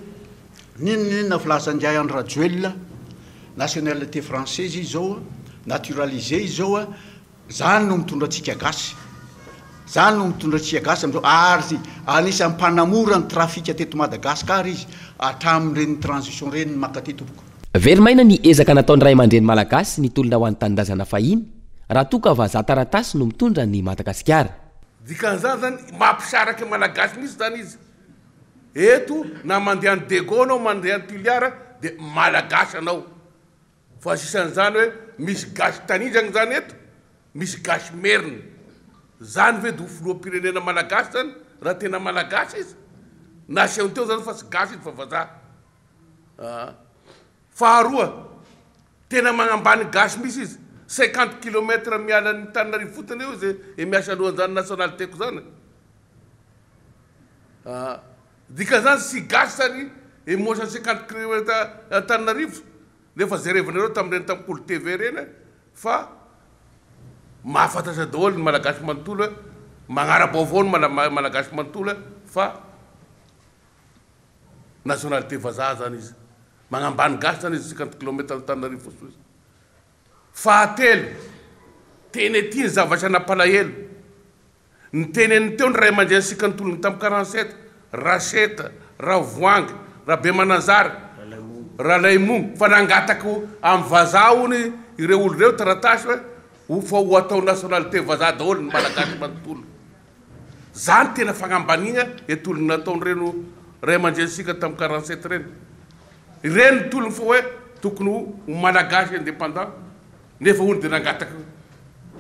n'inon'inona filazan'ingahy Andry Rajoelina, nationalité française izy izao, naturalisé izy izao, Zany no mitondra antsika gasy. Zany no mitondra antsika gasy amizao ary anisan'ny mpanamora ny trafika teto Madagascar izy hatramin'ireny transition ireny mankaty tompoko. Very maina ny ezaka nataon'ny ray aman-dreny malagasy nitolona ho an'ny tanindrazana fahiny raha toa ka vazaha taratasy no mitondra an'i Madagasikara. Dikan'izany zany mampisaraka malagasy mihitsy zany izy eto na mandeha any Dego anao mandeha any Toliara de malagasy anao fa sisan'izany hoe misy gasy tanindragna zany eto misy gasy merina zany ve de ho filoham-pirenena malagasy zany raha tena malagasy izy nasehony teo zany fa tsy gasy izy fa vazaha ah faharoa Tena magnambany gasy misy izy, 50 kilomètre miala an'Antananarivo fotony eo izy e miasa alohan'izany nationalité-ko zany ah, dikan'izany tsy gasy zany e mihoatra ny 50 kilomètre Antananarivo, nefa jerevinareo tamin'ireny tamin'ny Kolo TV ireny fa mahafantatra daholo ny malagasy manontolo hoe magnara-baovao ny malagasy manontolo fa Nationalité vazaha zany izy. Magnambany gasy zany izy 50 kilomètre Antananarivo fotsiny izy. Fahatelo, teny aty ny zavatra nampalahelo. Niteny an'ny teo ny ray aman-dreny sika nitolona tamin'ny 47, Raseta, Ravoahangy, Rabemananjara, Ralaimongo, fa nangataka amin'ny vazaha hono ireo olo ireo taratasy hoe ho fa ho atao nationalité vazaha daholo ny malagasy manontolo. Zany tena fagnambaniagna e tologno nataon'ireno ray aman-drenintsika tam 47 ireny. Ireny ny tologno fa hoe tokony ho malagasy indépendant nefa hono de nangataka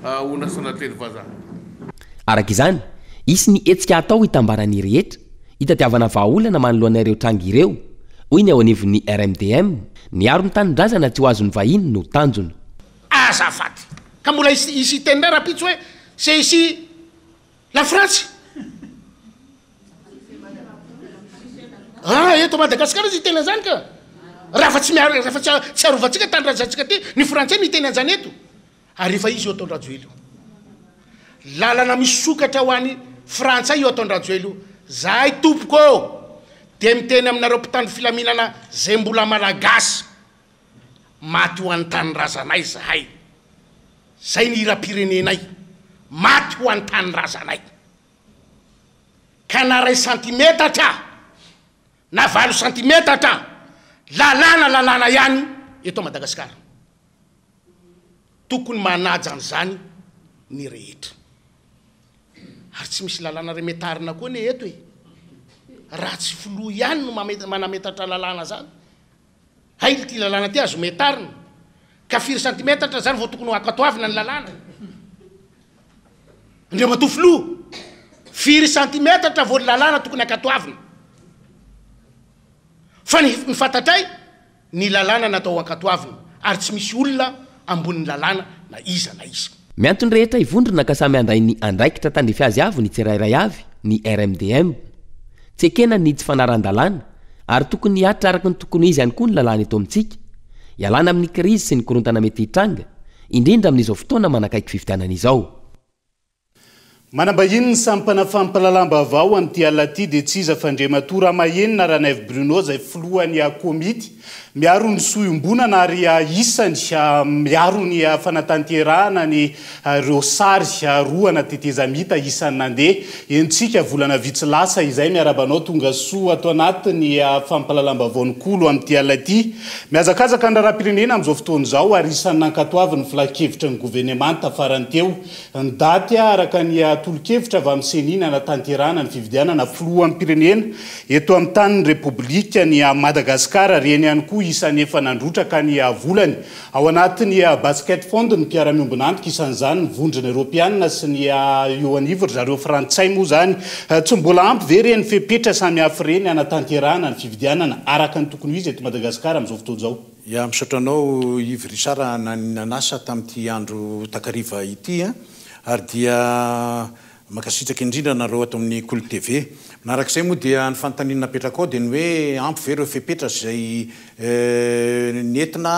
ho nationalité ny vazaha. Araka izany, hisy ny hetsika hatao hitambaran'ny rehetra, hitadiavana vahaolana manoloana ireo tranga ireo, hoy ny ao anivon'ny RMDM. Niaro ny tanindrazana tsy ho azon'ny vahiny no tanjona. Azafady. Ka mbola hisy hisy hiteny indray rahampitso hoe c'est ici la France. Ah, eto Madagasikara izy hiteny an'izany ka. Raha fa tsy miaro, raha fa tsy tsy arovantsika tanindrazantsika aty, ny frantsay no hiteny an'izany eto. Ary efa izy io ataon-dRajoely io. Lalana misokatra ho an'ny frantsay io ataon-dRajoely io. Zahay tompoko ô, dia miteny aminareo mpitandro filaminana zay mbola malagasy. Maty ho an'ny tanindrazanay zahay. Zay ny hiram-pirenenay. Maty ho an'ny tanindrazanay. Ka na ray santimetatra na valo santimetatra, lalàna lalàna ihany eto Madagasikara. Tokony manaja an'izany ny rehetra. Ary tsy misy lalàna remetarina koa anie eto e. Raha tsy filoha ihany no manametatra lalàna zany. Hay ity lalàna ity azo metarina. Ka firy santimetatra zany vao tokony ho ankatoavina ny lalàna? Andriamatoa Filoha, firy santimetatra vao ny lalàna tokony ankatoavina? Fa ny ny fantatray, ny lalàna natao ho ankatoavina ary tsy misy olona ambonin'ny lalàna na iza na iza. Miantso ny rehetra hivondrona ka samy handray ny andraikitra tandrify azy avy ny tsirairay avy ny RMDM. Tsy ekena ny tsy fanarahan-dalàna ary tokony hihatra araka ny tokony ho izy ihany koa ny lalàna eto amintsika, hialana amin'ny krizy sy ny korontana mety hitranga, indrindra amin'izao fotoana manakaiky fifidianana izao. Manambahiny ny sampana fampahalalam-baovao amin'ity alina ity dia tsy iza fa Andriamatoa Ramahenina Ranaivo Bruno izay filohan'ny komity miaro ny soa iombonana ary isany miaro ny fanatanterahana ny Ireo sary roana tetezamita isan'ny nandeha henontsika volana vitsy lasa izay. Miarahaba anao tonga soa ato anatin'ny fampahalalam-baovaon'ny Kolo amin'ity alina ity. Mihazakazaka ny raharaham-pirenena amin'izao fotoana izao ary isan'ny nankatoavin'ny filankevitry ny govenemanta farany teo ny daty araka ny tolo-kevitra avy amin'ny Ceni nanatanterahana ny fifidianana filoham-pirenena eto amin'ny tanin'ny Repoblikan'i Madagasikara. Ireny ihany koa isan'ny efa nandrotraka ny volany Ao anatin'ny Basket Fund ny mpiara-miombon'antoka, isan'izany ny Vondrona Eoropeanina sy ny eo anivo ry zareo frantsay moa izany. Tsy mbola ampy ve ireny fepetra samihafa ireny hanatanterahana ny fifidianana araka ny tokony ho izy eto Madagasikara amin'izao fotoana izao? Ya, misaotra anao Yves Richard nanasa tamin'ity andro takariva ity ary dia Mankasitraka indrindra anareo ato amin'ny Kolo TV. Manaraka izay moa dia ny fanontaniana napetrakao dia ny hoe ampy ve ireo fepetra izay nentina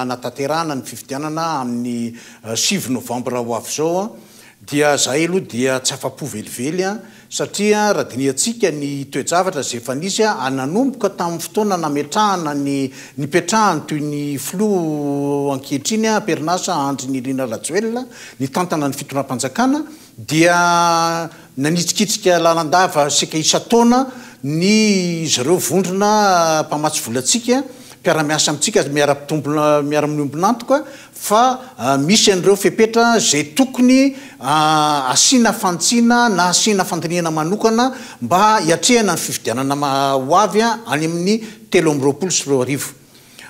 hanatanterahana ny fifidianana amin'ny 9 novambra ho avy izao? Dia izahay aloha dia tsy afa-po velively satria raha dinihantsika ny toe-javatra izay efa nisy nanomboka tamin'ny fotoana nametrahana ny nipetrahany toy ny filoha ankehitriny am-perinasa Andry Nirina Rajoelina nitantana ny fitondram-panjakana. dia nanitrikitrika lalandava saika isan-taona ny izy ireo vondrona mpamatsy vola antsika, mpiara-miasa amintsika, miara-mitombona, miara-miombon'antoka fa misy an'ireo fepetra izay tokony asiana fanitsiana na asiana fandinihana manokana mba hiatrehana ny fifidianana ho avy any amin'ny 2023.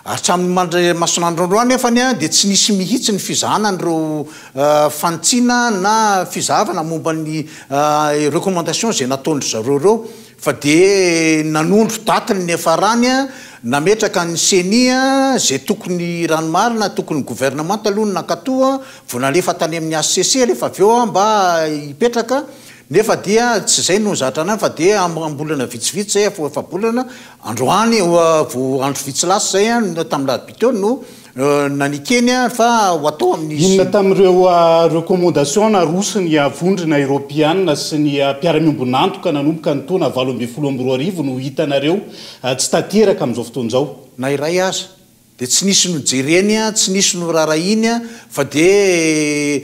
Hatramin'ny mandre mason'andro androany nefany dia tsy nisy mihitsy ny fizahana an'ireo fanitsiana na fizahavana momba ny recommandations izay nataon-dry zareo ireo fa dia nanondro daty ny niafarany nametraka ny ceni izay tokony raha ny marina tokony ny gouvernemanta aloha no nankatoa vao nalefa tany amin'ny HCC rehefa avy eo mba hipetraka nefa dia tsy izay no zatra anany fa dia am-bolana vitsivitsy izay efa-bolana Androany, vao andro vitsy lasa izay, tamin'ny alarobia teo no nanekeny fa ho atao amin'ny. Inona tamin'ireo recommandations naroson'ny Vondrona Eoropeana sy ny mpiara-miombon'antoka nanomboka ny taona 2018 no hitanareo tsy tanteraka amin'izao fotoana izao? Na iray aza. Dia tsy nisy nojereny, tsy nisy noraharahiany fa dia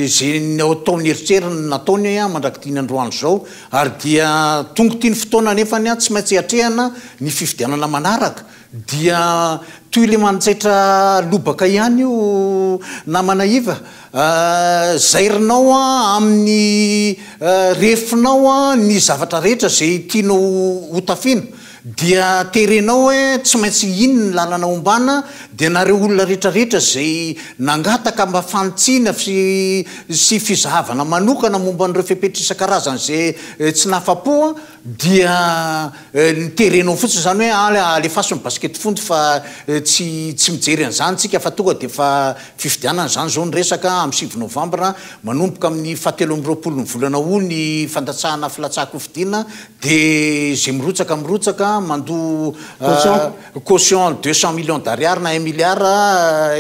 izay nataony eritreriny no nataony mandrak'ity ny androany izao. Ary dia tonga ity ny fotoana anefany tsy maintsy hiatrehana ny fifidianana manaraka. Dia toy ilay manjaitra lobaka ihany io namana Iva. Zairinao amin'ny refinao ny zavatra rehetra izay tianao hotafiana. Dia terenao hoe tsy maintsy iny ny lalana ombana, dia nareo olona rehetra rehetra izay nangataka mba fanitsiana sy sy fizahavana manokana momba an'ireo fepetra isan-karazany izay tsy nahafa-po dia niterenao fotsiny izany hoe alefaso ny basket fondy fa tsy tsy mijery an'izany tsika fa tonga dia efa fifidianana izany izao ny resaka amin'ny 9 novambra manomboka amin'ny faha 23 ny volana août ny fandatsahana filatsahan-kofidiana Dia izay mirotsaka mirotsaka, mandoa Caution. caution 200 millions d'ariary na un milliard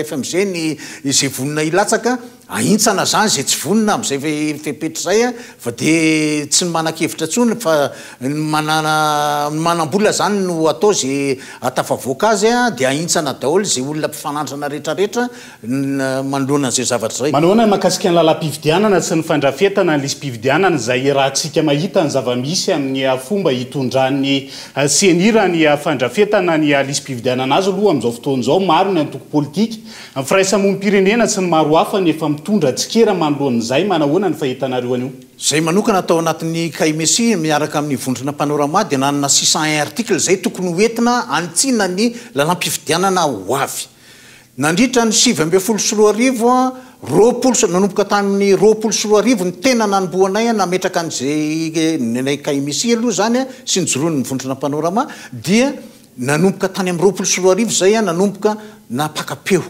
FMG ny izay vonona hilatsaka, ahintsana izany izay tsy vonona amin'izay fepetra izay fa dia tsy ny manan-kevitra intsony fa ny manana ny manam-bola izany no atao izay ahatafavoaka azy dia ahintsana daholo izay olona mpifanandrana rehetrarehetra manoloana an'izay zavatra izay. Manahoana ny mahakasika ny lalam-pifidianana sy ny fandrafetana ny lisi-pifidianana izay iarahantsika mahita ny zava-misy amin'ny fomba hitondran'ny Ceni raha ny fandrafetana ny lisi-pifidianana azy aloha amin'izao fotoana izao. Maro ny antoko politika, ny firaisamonim-pirenena sy ny maro hafa no efa mitondra tsikera manoloana izay. Manahoana ny fahitanareo an'io? Izay manokana tao anatin'ny KMSI miaraka amin'ny vondrona Panorama dia nanana 601 articles izay tokony ho entina hanitsiana ny lalam-pifidianana ho avy. Nandritra ny 2019, 20 sy, nanomboka tamin'ny 2020 ny tena nanombohanay nametraka an'izay, ny anay KMSI aloha izany sy nijoroan'ny vondrona Panorama dia nanomboka tany amin'ny 2020 izay nanomboka nampaka-peo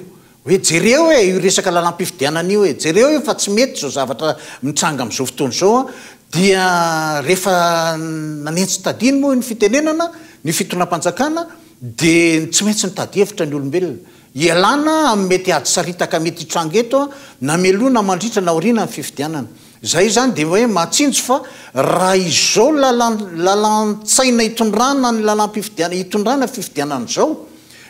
hoe jereo e io resaka lalam-pifidianana io e, jereo io fa tsy mety izao zavatra mitranga amin'izao fotoana izao dia rehefa nanentsin-tadiny moa ny fitenenana ny fitondram-panjakana Dia tsy maintsy mitady hevitra ny olombelona. Ialana amin'ny mety ady saritaka mety hitranga eto na mialoha na mandritra na aoriana ny fifidianana. Izay izany dia hoe mahatsinjo fa raha izao lalan lalan-tsaina itondrana ny lalam-pifidianana itondrana fifidianana izao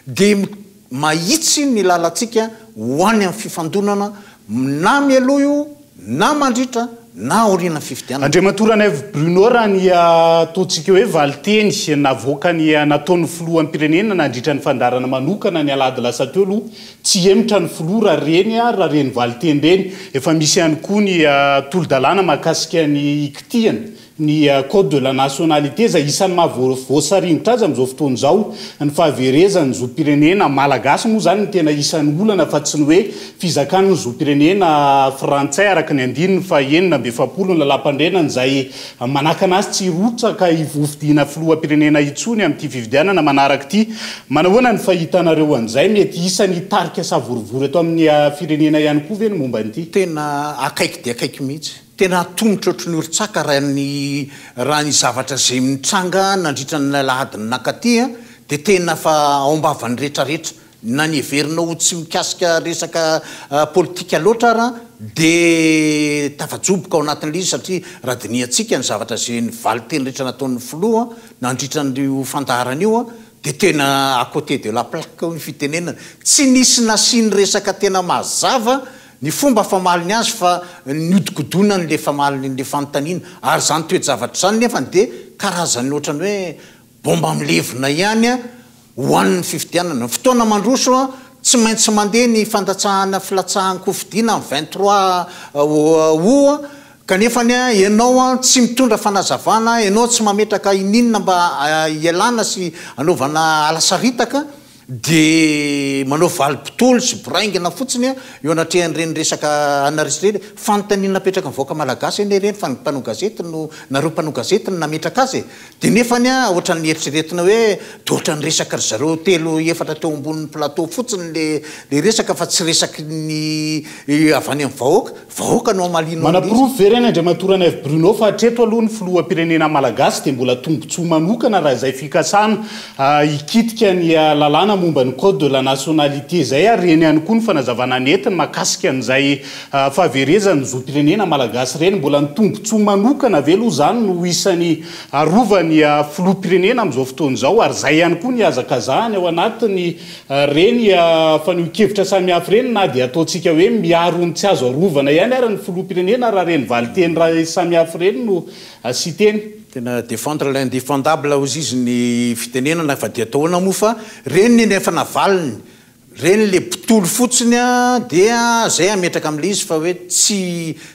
dia mahitsy ny lalantsika ho any amin'ny fifandonana na mialoha io na mandritra na aorian'ny fifidianana. Andriamatoa Ranaivo Bruno, raha ny ataontsika hoe valinteny navoakany nataon'ny filoham-pirenena nandritra ny fandaharana manokana ny alahady lasa teo aloha, tsy hihemotra ny filoha raha ireny raha ireny valinteny ireny. Efa misy ihany koa ny tolo-dalàna mahakasika ny hikitihana Ny code de la nationalité izay isan'ny maha voasaringotra azy amin'izao fotoana izao, ny fahaverezan'ny zom-pirenena malagasy moa izany no tena isan'ny olana fa tsy ny hoe fizakana ny zom-pirenena frantsay araka ny andininy faha 46 ny lalàmpandrenana izay manakana azy tsy hirotsaka hivofidiana filoham-pirenena intsony amin'ity fifidianana manaraka ity. Manahoana ny fahitanareo an'izay? Mety isan'ny hitarika savorovoro eto amin'ny firenena ihany koa ve ny momba an'ity? Tena akaiky dia akaiky mihitsy. Tena atomotra ohatry ny orin-tsaka raha ny raha ny zavatra izay nitranga nandritra ny alahady nankaty dia tena fa ao am-bavan'ny rehetrarehetra na ny heverinao ho tsy mikasika resaka politika loatra ara dia tafajoboka ao anatin'ilay izy satria raha dinihantsika ny zavatra izay ny valin-teny rehetra nataon'ny filoha nandritra an'io fandaharana io dia tena à côté de la plaque hoy ny fitenenana, tsy nisy nasiany resaka tena mazava. ny fomba famaliny azy fa niodikodonany le famaliny le fanontaniana ary izany toe-javatra izany nefany dia karazan'ny ohatran'ny hoe bomba milevina ihany ho an'ny fifidianana. Ny fotoana mandroso tsy maintsy mandeha ny fandatsahana filatsahan-kofidina amin'ny 23 août kanefa ianao tsy mitondra fanazavana, ianao tsy mametraka ininona mba hialana sy hanaovana ala-saritaka Dia manao valim-pitolo sy boraingina fotsiny eo anatrehan'ireny resaka analyse ireny. Fanontaniana napetraky ny vahoaka malagasy anie ireny fa ny mpanao gazety no, nareo mpanao gazety no nametraka azy e! Dia nefany ohatran'ny eritreretina hoe dia ohatran'ny resaky ry zareo telo efatra teo ambonin'ny plateau fotsiny le le resaka fa tsy resaky ny avy any amin'ny vahoaka. Vahoaka no hamalianao an'ilay izy. Manaporofo ve ireny Andriamatoa Ranaivo Bruno fa hatreto aloha ny filoham-pirenena malagasy dia mbola tombontsoa manokana raha izay fikasana hikitika ny lalàna momba ny code de la nationalité izay ary ireny ihany koa ny fanazavana nentiny mahakasika an'izay fahaverezan'ny zom-pirenena malagasy ireny. Mbola ny tombontsoa manokana ve aloha izany no isan'ny arovan'ny filoham-pirenena amin'izao fotoana izao ary izay ihany koa ny hihazakazahany ao anatin'ny Ireny fanehoan-kevitra samihafa ireny na dia ataontsika hoe miaro ny tsy azo arovana ihany ary ny filoham-pirenena raha ireny valinteny iray samihafa ireny no asian-teny. Tena défendre l'indéfendable hozy izy ny fitenenana fa dia atao ahoana moa fa ireny ny efa navaliny, ireny le mpitory fotsiny dia zay ametraka amin'ilay izy fa hoe tsy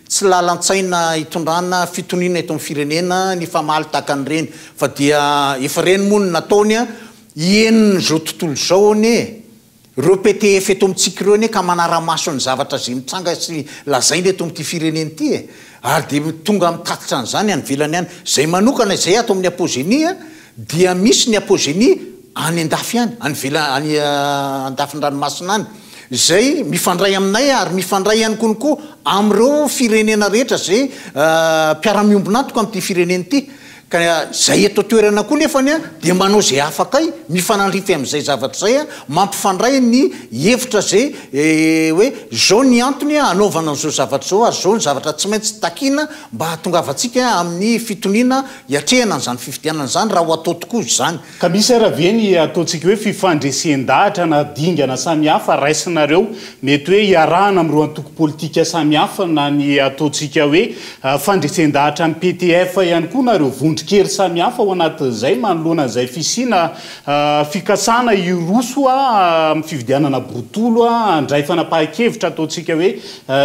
tsy lalan-tsaina hitondrana fitoniana eto amin'ny firenena ny famaly tahaka an'ireny fa dia efa ireny moa no nataony Henon'izao tontolo izao anie e! Ireo PTF eto amintsika ireo anie ka manara-maso ny zavatra izay mitranga sy lazaina eto amin'ity firenena ity e! Ary dia tonga mitatitra an'izany any ivelany any. Izay manokana izay ato amin'ny Apogenie dia misy ny Apogenie any andafy any, any ivelany, any andafin'ny-dranomasina any, izay mifandray aminay ary mifandray ihany konkoa amin'ireo firenena rehetra izay mpiara-miombon'antoka amin'ity firenena ity. Ka izay eto an-toerana koa nefany dia manao izay afakay mifanandrify amin'izay zavatra izay, mampifandray ny hevitra izay hoe izao ny antony hanaovana an'izao zavatra izao ary izao ny zavatra tsy maintsy takiana mba hahatongavantsika amin'ny fitoniana hiatrehana an'izany fifidianana izany raha ho atao tokoa izany. Ka misy ara ve ny ataontsika hoe fifandresen-dahatra na dingana samihafa raisinareo mety hoe iarahana amin'ireo antoko politika samihafa na ny ataontsika hoe fandresen-dahatra amin'ny PTF ihany koa na ireo vondron-kery samihafa ao anatin'izay manoloana an'izay fisiana fikasana hiroso amin'ny fividianana botolo handray fanapahan-kevitra ataontsika hoe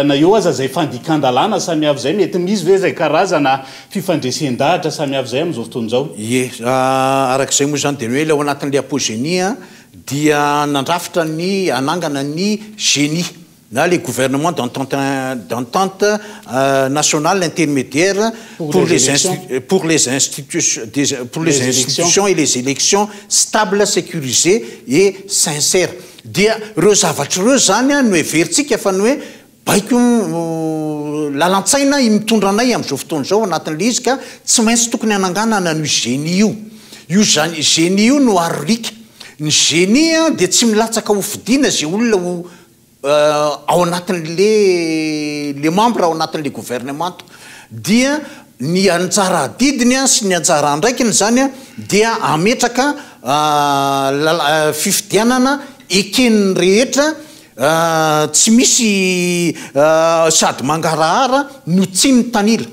na eo aza izay fandikan-dalàna samihafa izay mety misy ve izay karazana fifandresen-dahatra samihafa izay amin'izao fotoana izao? Ie, araka izay moa izany dia ny hoe ilay ao anatin'ilay apogenie dia nandrafitra ny hanangana ny génie na le gouvernement d'entente d'entente nationale intermédiaire pour les pour les institutions pour les institutions et les élections stables, sécurisées et sincères. Dia ireo zavatra ireo izany no heverintsika fa ny hoe Baiko lalan-tsaina i mitondra anay amin'izao fotoana izao anatin'ilay izy ka tsy maintsy tokony hananganana an'io génie io. Io zany génie io no aroriaka. Ny génie dia tsy milatsaka ho fidiana izay olona ho ao anatin'le le membre ao anatin'le gouvernemanta. Dia ny anjara adidiny sy ny anjara andraikiny izany dia hametraka fifidianana eken'ny rehetra Tsy misy sady mangarahara no tsy mitanila.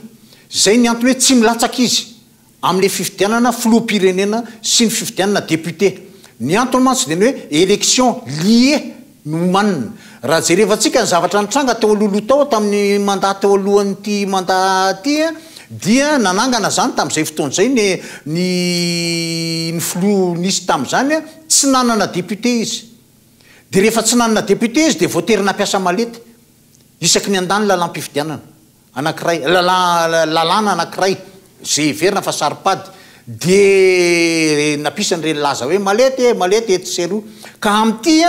Zay ny antony hoe tsy milatsaka izy amin'ilay fifidianana filoham-pirenena sy ny fifidianana député. Ny antony mantsy dia ny hoe élection liée no omanina. Raha jerevantsika ny zavatra nitranga teo alohaloha tao tamin'ny mandat teo alohan'ity mandat ity dia nanangana izany tamin'izay fotoana izay ny ny filoha nisy tamin'izany tsy nanana député izy. Dia rehefa tsy nanana député izy dia voatery nampiasa malety isaky ny handany lalam-pifidianana anankiray, lalàna anankiray izay heverina fa saro-pady. Dia nampisy an'ireny laza hoe malety e, malety etsy sy eroa. Ka amin'ity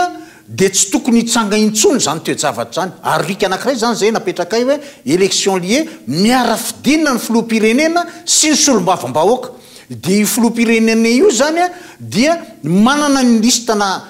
dia tsy tokony hitsanga intsony izany toe-javatra izany. Ary riaka anankiray izany izay napetrakay hoe élection liée, miara-fidina ny filoham-pirenena sy ny solombavambahoaka. Dia io filoham-pirenena io izany dia manana ny listana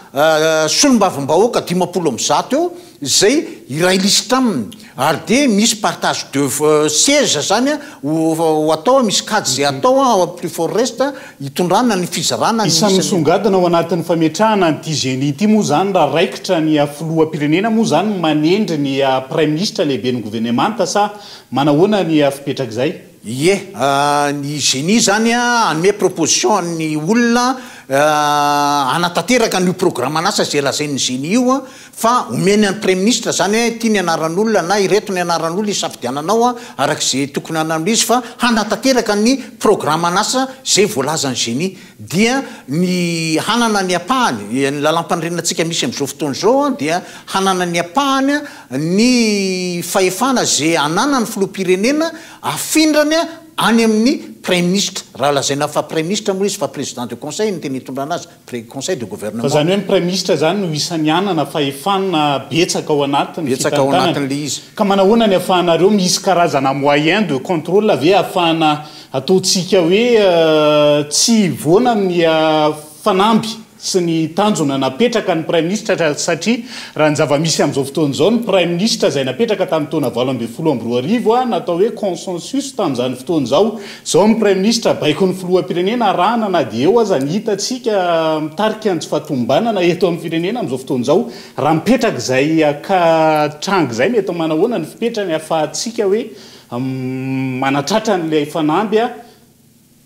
solombavambahoaka 150 eo izay iray lisitra aminy. Ary dia misy partage de siège zany ho atao, misy kajy izay atao au plus fort reste hitondrana ny fizarana ny Isan'ny isan'ny. misongadina ao anatin'ny fametrahana an'ity Génie ity moa izany raha raikitra ny filoham-pirenena moa izany manendry ny praiminisitra lehiben'ny governemanta sa manahoana ny fipetrak'izay? Ie, ny Génie izany hanome proposition an'ny olona hanatanteraka an'io programan'asa izay lazain'ny Génie io Fa omeny an'ny Praiminisitra izany hoe ity ny anaran'olona na ireto ny anaran'olona isafidiananao araka izay tokony hanano izy fa hanatanteraka ny programan'asa izay voalazan'ny Génie. Dia ny hanana ny ampahany, ny lalàmpanorenantsika misy amin'izao fotoana izao dia hanana ny ampahany ny fahefana izay ananan'ny filoham-pirenena afindrany any amin'ny Praiminisitra. Raha lazaina fa Praiminisitra moa izy fa Président de Conseil no tena itondrana azy. Pré conseil de gouvernement. Fa zany hoe ny praiminisitra zany no isan'ny hanana fahefana betsaka ao anatin'ny Betsaka ao fitantanana. anatin'ilay izy. Ka manahoana ny afahanareo, misy karazana moyen de contrôle ve ahafahana ataontsika hoe tsy hivoana amin'ny fanamby sy ny tanjona napetraka ny praiminisitra satria raha ny zava-misy amin'izao fotoana izao ny praiminisitra izay napetraka tamin'ny taona 2018 natao hoe consensus tamin'izany fotoana izao Izao ny Praiminisitra, baikon'ny Filoham-pirenena arahana na dia eo aza ny hitantsika mitarika ny tsy fahatomombanana eto amin'ny firenena amin'izao fotoana izao. Raha mipetraka izay tranga izay mety manahoana ny fipetrany ahafahantsika hoe manatratra an'ilay fanamby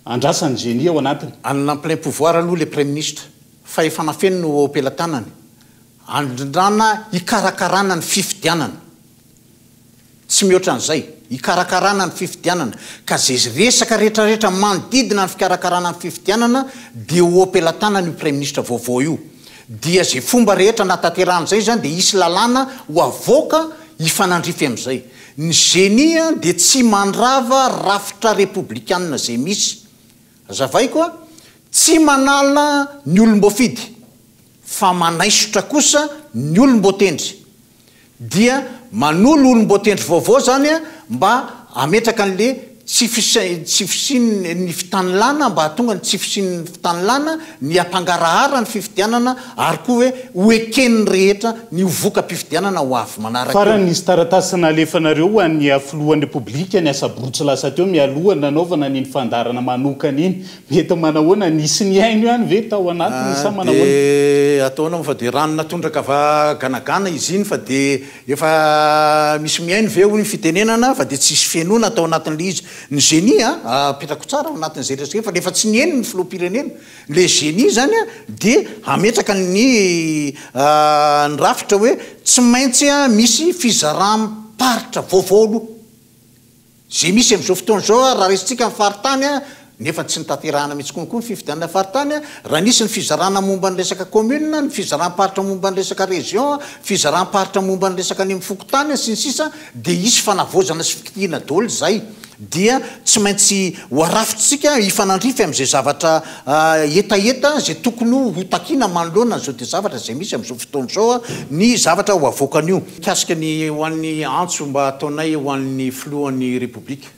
andrasan'ny Génie ao anatiny? Hanana plein pouvoir aloha ilay Praiminisitra. Fahefana feno no eo am-pelatanany. Andrindrana hikarakarana ny fifidianana. Tsy mihoatra an'izay, hikarakarana ny fifidianana, ka izay resaka rehetrarehetra manodidina ny fikarakarana ny fifidianana dia ho am-pelatanana io Praiminisitra vaovao io. Dia izay fomba rehetra anatanterahana izay izany dia hisy lalàna ho avoaka hifanandrify amin'izay. Ny Génie dia tsy mandrava rafitra repoblikanina izay misy. Hazavaiko, tsy manala ny olom-boafidy fa manaisotra kosa ny olom-boatendry. Dia manolo olom-boatendry vaovao zany mba hametraka an'le tsy tsy fisian'ny fitanilana, mba hahatonga ny tsy fisian'ny fitanilana, ny hampangarahara ny fifidianana ary koa hoe ho eken'ny rehetra ny ho voka-pifidianana ho avy manaraka eo. Farany, nisy taratasy nalefanareo ho an'ny filohan'ny Repoblika ny asabotsy lasa teo mialoha ny nanaovana an'iny fandaharana manokana iny. Mety manahoana? Nisy nihaino ihany ve tao anatiny sa manahoana? Dia ataonao moa fa dia rano natondraka va ganagana izy iny fa dia efa misy mihaino ve hoy ny fitenenana fa dia tsisy fihenoana tao anatin'ilay izy. Ny génie a, apetrako tsara ao anatin'izay resaka izay fa rehefa tsy niheno ny filoham-pirenena, ilay génie izany a dia hametraka ny ny rafitra hoe tsy maintsy misy fizaram-paritra vaovao aloha. Izay misy amin'izao fotoana izao ary raha raisintsika ny faritany nefa tsy notanterahana mihitsy konko ny fifidianana faritany, raha nisy ny fizarana momba ny resaka commune, ny fizaram-paritra momba ny resaka région, fizaram-paritra momba ny resaka any amin'ny fokontany sy ny sisa dia hisy fanavaozana sy fikitihina daholo izay dia tsy maintsy ho arafitsika hifanandrify amin'izay zavatra hetaheta izay tokony ho takiana manoloana an'izao dia zavatra izay misy amin'izao fotoana izao ny zavatra ho avoakan'io. Mikasika ny ho an'ny antso mba ataonay ho an'ny filohan'ny Repoblika.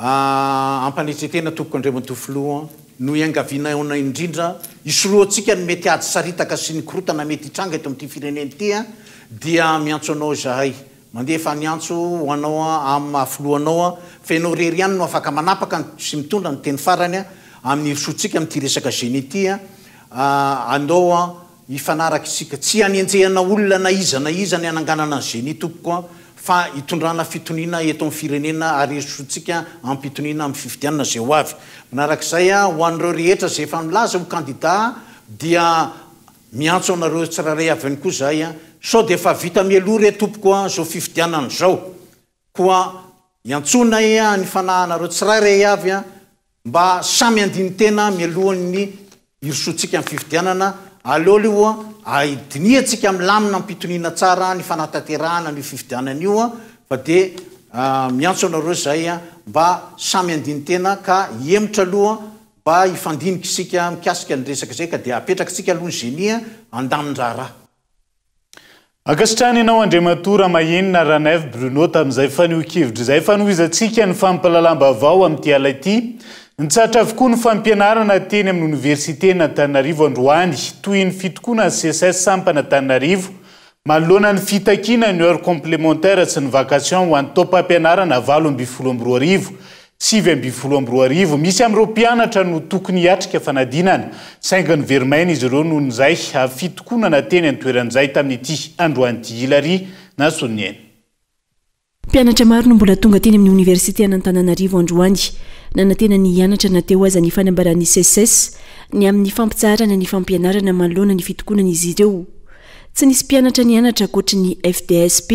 Ampanetren-tena tompoko Andriamatoa Filoha no iangavianay indrindra hisorohantsika ny mety ady saritaka sy ny korotana mety hitranga eto amin'ity firenena ity dia miantso anao izahay mandefa ny antso ho anao amin'ny maha filoha anao fa ianao irery ihany no afaka manapaka sy mitondra ny teny farany amin'ny hirosoantsika amin'ity resaka génie ity andao Hifanaraka isika. Tsy hanenjehana olona na iza na iza ny hananganana ny Génie tompoko a, fa hitondrana fitoniana eto amin'ny firenena ary hirosoantsika am-pitoniana amin'ny fifidianana izay ho avy. Manarak'izay a, ho an'ireo rehetra izay efa milaza ho kandida dia miantso anareo tsirairay avy ihany koa izahay a, sao dia efa vita mialoha re tompoko a izao fifidianana izao, koa iantsoanay ny fanahinareo tsirairay avy a, Mba samy handini-tena mialohan'ny hirosoantsika amin'ny fifidianana, aleo aloha dinihantsika milamina am-pitoniana tsara ny fanatanterahana an'io fifidianana io fa dia miantso anareo izahay mba samy handini-tena ka hihemotra aloha mba hifandinika isika mikasika ny resaka izay ka dia apetrakitsika aloha ny génie handamin-draharaha. Ankasitrahana ianao Andriamatoa Ramahenina Ranaivo Bruno tamin'izay fanehoan-kevitra izay. Fanohizantsika ny fampahalalam-baovao amin'ity alina ity. Nitsahatra avokoa ny fampianarana teny amin'ny oniversiten'Antananarivo androany. Tohin'ny fitokonan'ny Seces sampana Antananarivo. Manoloana ny fitakiana ny heure complémentaire sy ny vacation ho an'ny taom-pampianarana 2018, 2019, misy amin'ireo mpianatra no tokony hiatrika fanadinana, saingy niveri-maina izy ireo noho izay fitokonana teny an-toeran'izay tamin'ity androany ity. Hilary Nasoniaina. Mpianatra maro no mbola tonga teny amin'ny oniversite an'Antananarivo androany. Nanantena ny hianatra na teo aza ny fanambaran'ny Seces ny amin'ny fampitsaharana ny fampianarana manoloana ny fitokonan'izy ireo. Tsy nisy mpianatra nianatra ankoatry ny FDSP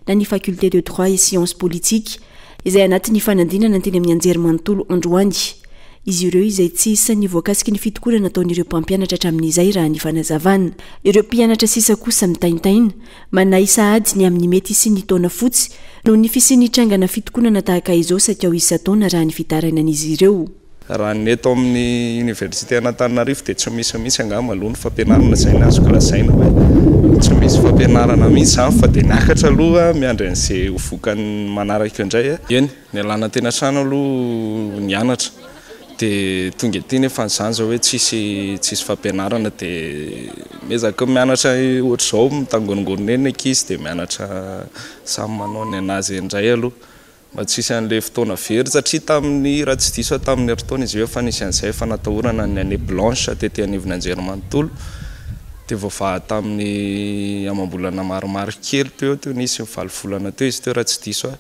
na ny Faculté de Droit et Sciences Politiques izay anatin'ny fanadinana teny amin'ny anjerimanontolo androany. Izy ireo izay tsy isan'ny voakasiky ny fitokonana nataon'ireo mpampianatra hatramin'izay raha ny fanazavana. Ireo mpianatra sisa kosa mitaintaina, manahy sahady ny amin'ny mety hisian'ny taona fotsy noho ny fisian'ny trangana fitokonana tahaka izao saika ho isan-taona raha ny fitarainan'izy ireo. Raha ny eto amin'ny Université an'Antananarivo dia tsy misy mihitsy angamba aloha ny fampianarana, izay no azoko lazaina hoe tsy misy fampianarana mihitsy izany fa dia niakatra aloha miandry an'izay ho vokany manaraka eo indray. Eny, nialana teny an-trano aloha nianatra dia tonga ety nefa izany izao hoe tsisy tsisy fampianarana dia miezaka mianatra ohatr'izao mitangorongorona eny ny ankizy dia mianatra samy manao ny an'azy indray aloha. Mba tsy hisy an'ilay fotoana very satria tamin'ny, raha tsy diso aho tamin'ny herintaona izy io efa nisy an'izay efa natahorana ny année blanche tety anivon'ny anjerimanontolo dia voavaha tamin'ny amam-bolana maromaro kely teo teo nisy ny valo volana teo izy teo raha tsy diso aho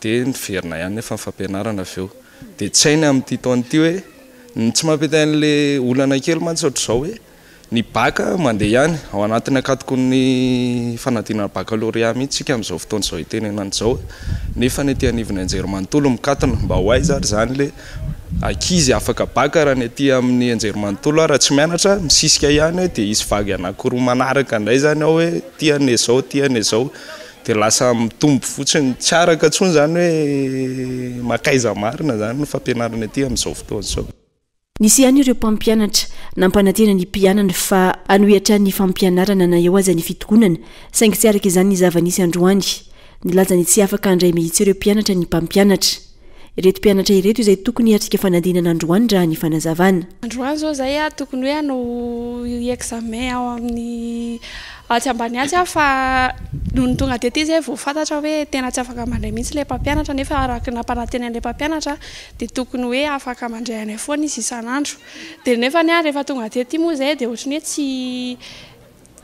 dia niverina ihany nefa ny fampianarana avy eo dia tsy hay ny amin'ity taona ity hoe ny tsy mampety an'ilay olana kely mantsy ohatr'izao hoe Ny bac mandeha ihany, ao anatin'ny ankatoky ny fanadinana baccalauréat mihitsy isika amin'izao fotoana izao itenenana izao, nefa ny aty anivon'ny anjerimanontolo mikatona, mba ho aiza ary izany le ankizy afaka bac raha ny aty amin'ny anjerimanontolo ary tsy mianatra, misisika ihany hoe dia hisy vague anankiroa manaraka indray izany ao hoe ity anie izao, ity anie izao, dia lasa mitombo fotsiny, tsy araka intsony izany hoe mankaiza marina izany ny fampianarana aty amin'izao fotoana izao. Nisy ihany ireo mpampianatra nampanantena ny mpianany fa hanohy hatrany ny fampianarana na eo aza ny fitokonana, saingy tsy araka izany ny zava-nisy androany. Nilaza ny tsy afaka handray mihitsy ireo mpianatra ny mpampianatra. Ireto mpianatra ireto izay tokony hiatrika fanadinana androany raha ny fanazavana. Androany izao izay aho tokony hoe hanao examen ao amin'ny atsy ambany atsy aho fa nony tonga tety izay vao fantatra hoe tena tsy afaka mandray mihitsy ilay mpampianatra nefa araka ny nampanantenain'ilay mpampianatra dia tokony hoe afaka mandray anay foana izy isan'andro. Dia nefany an, rehefa tonga tety moa izahay dia ohatran'ny hoe tsy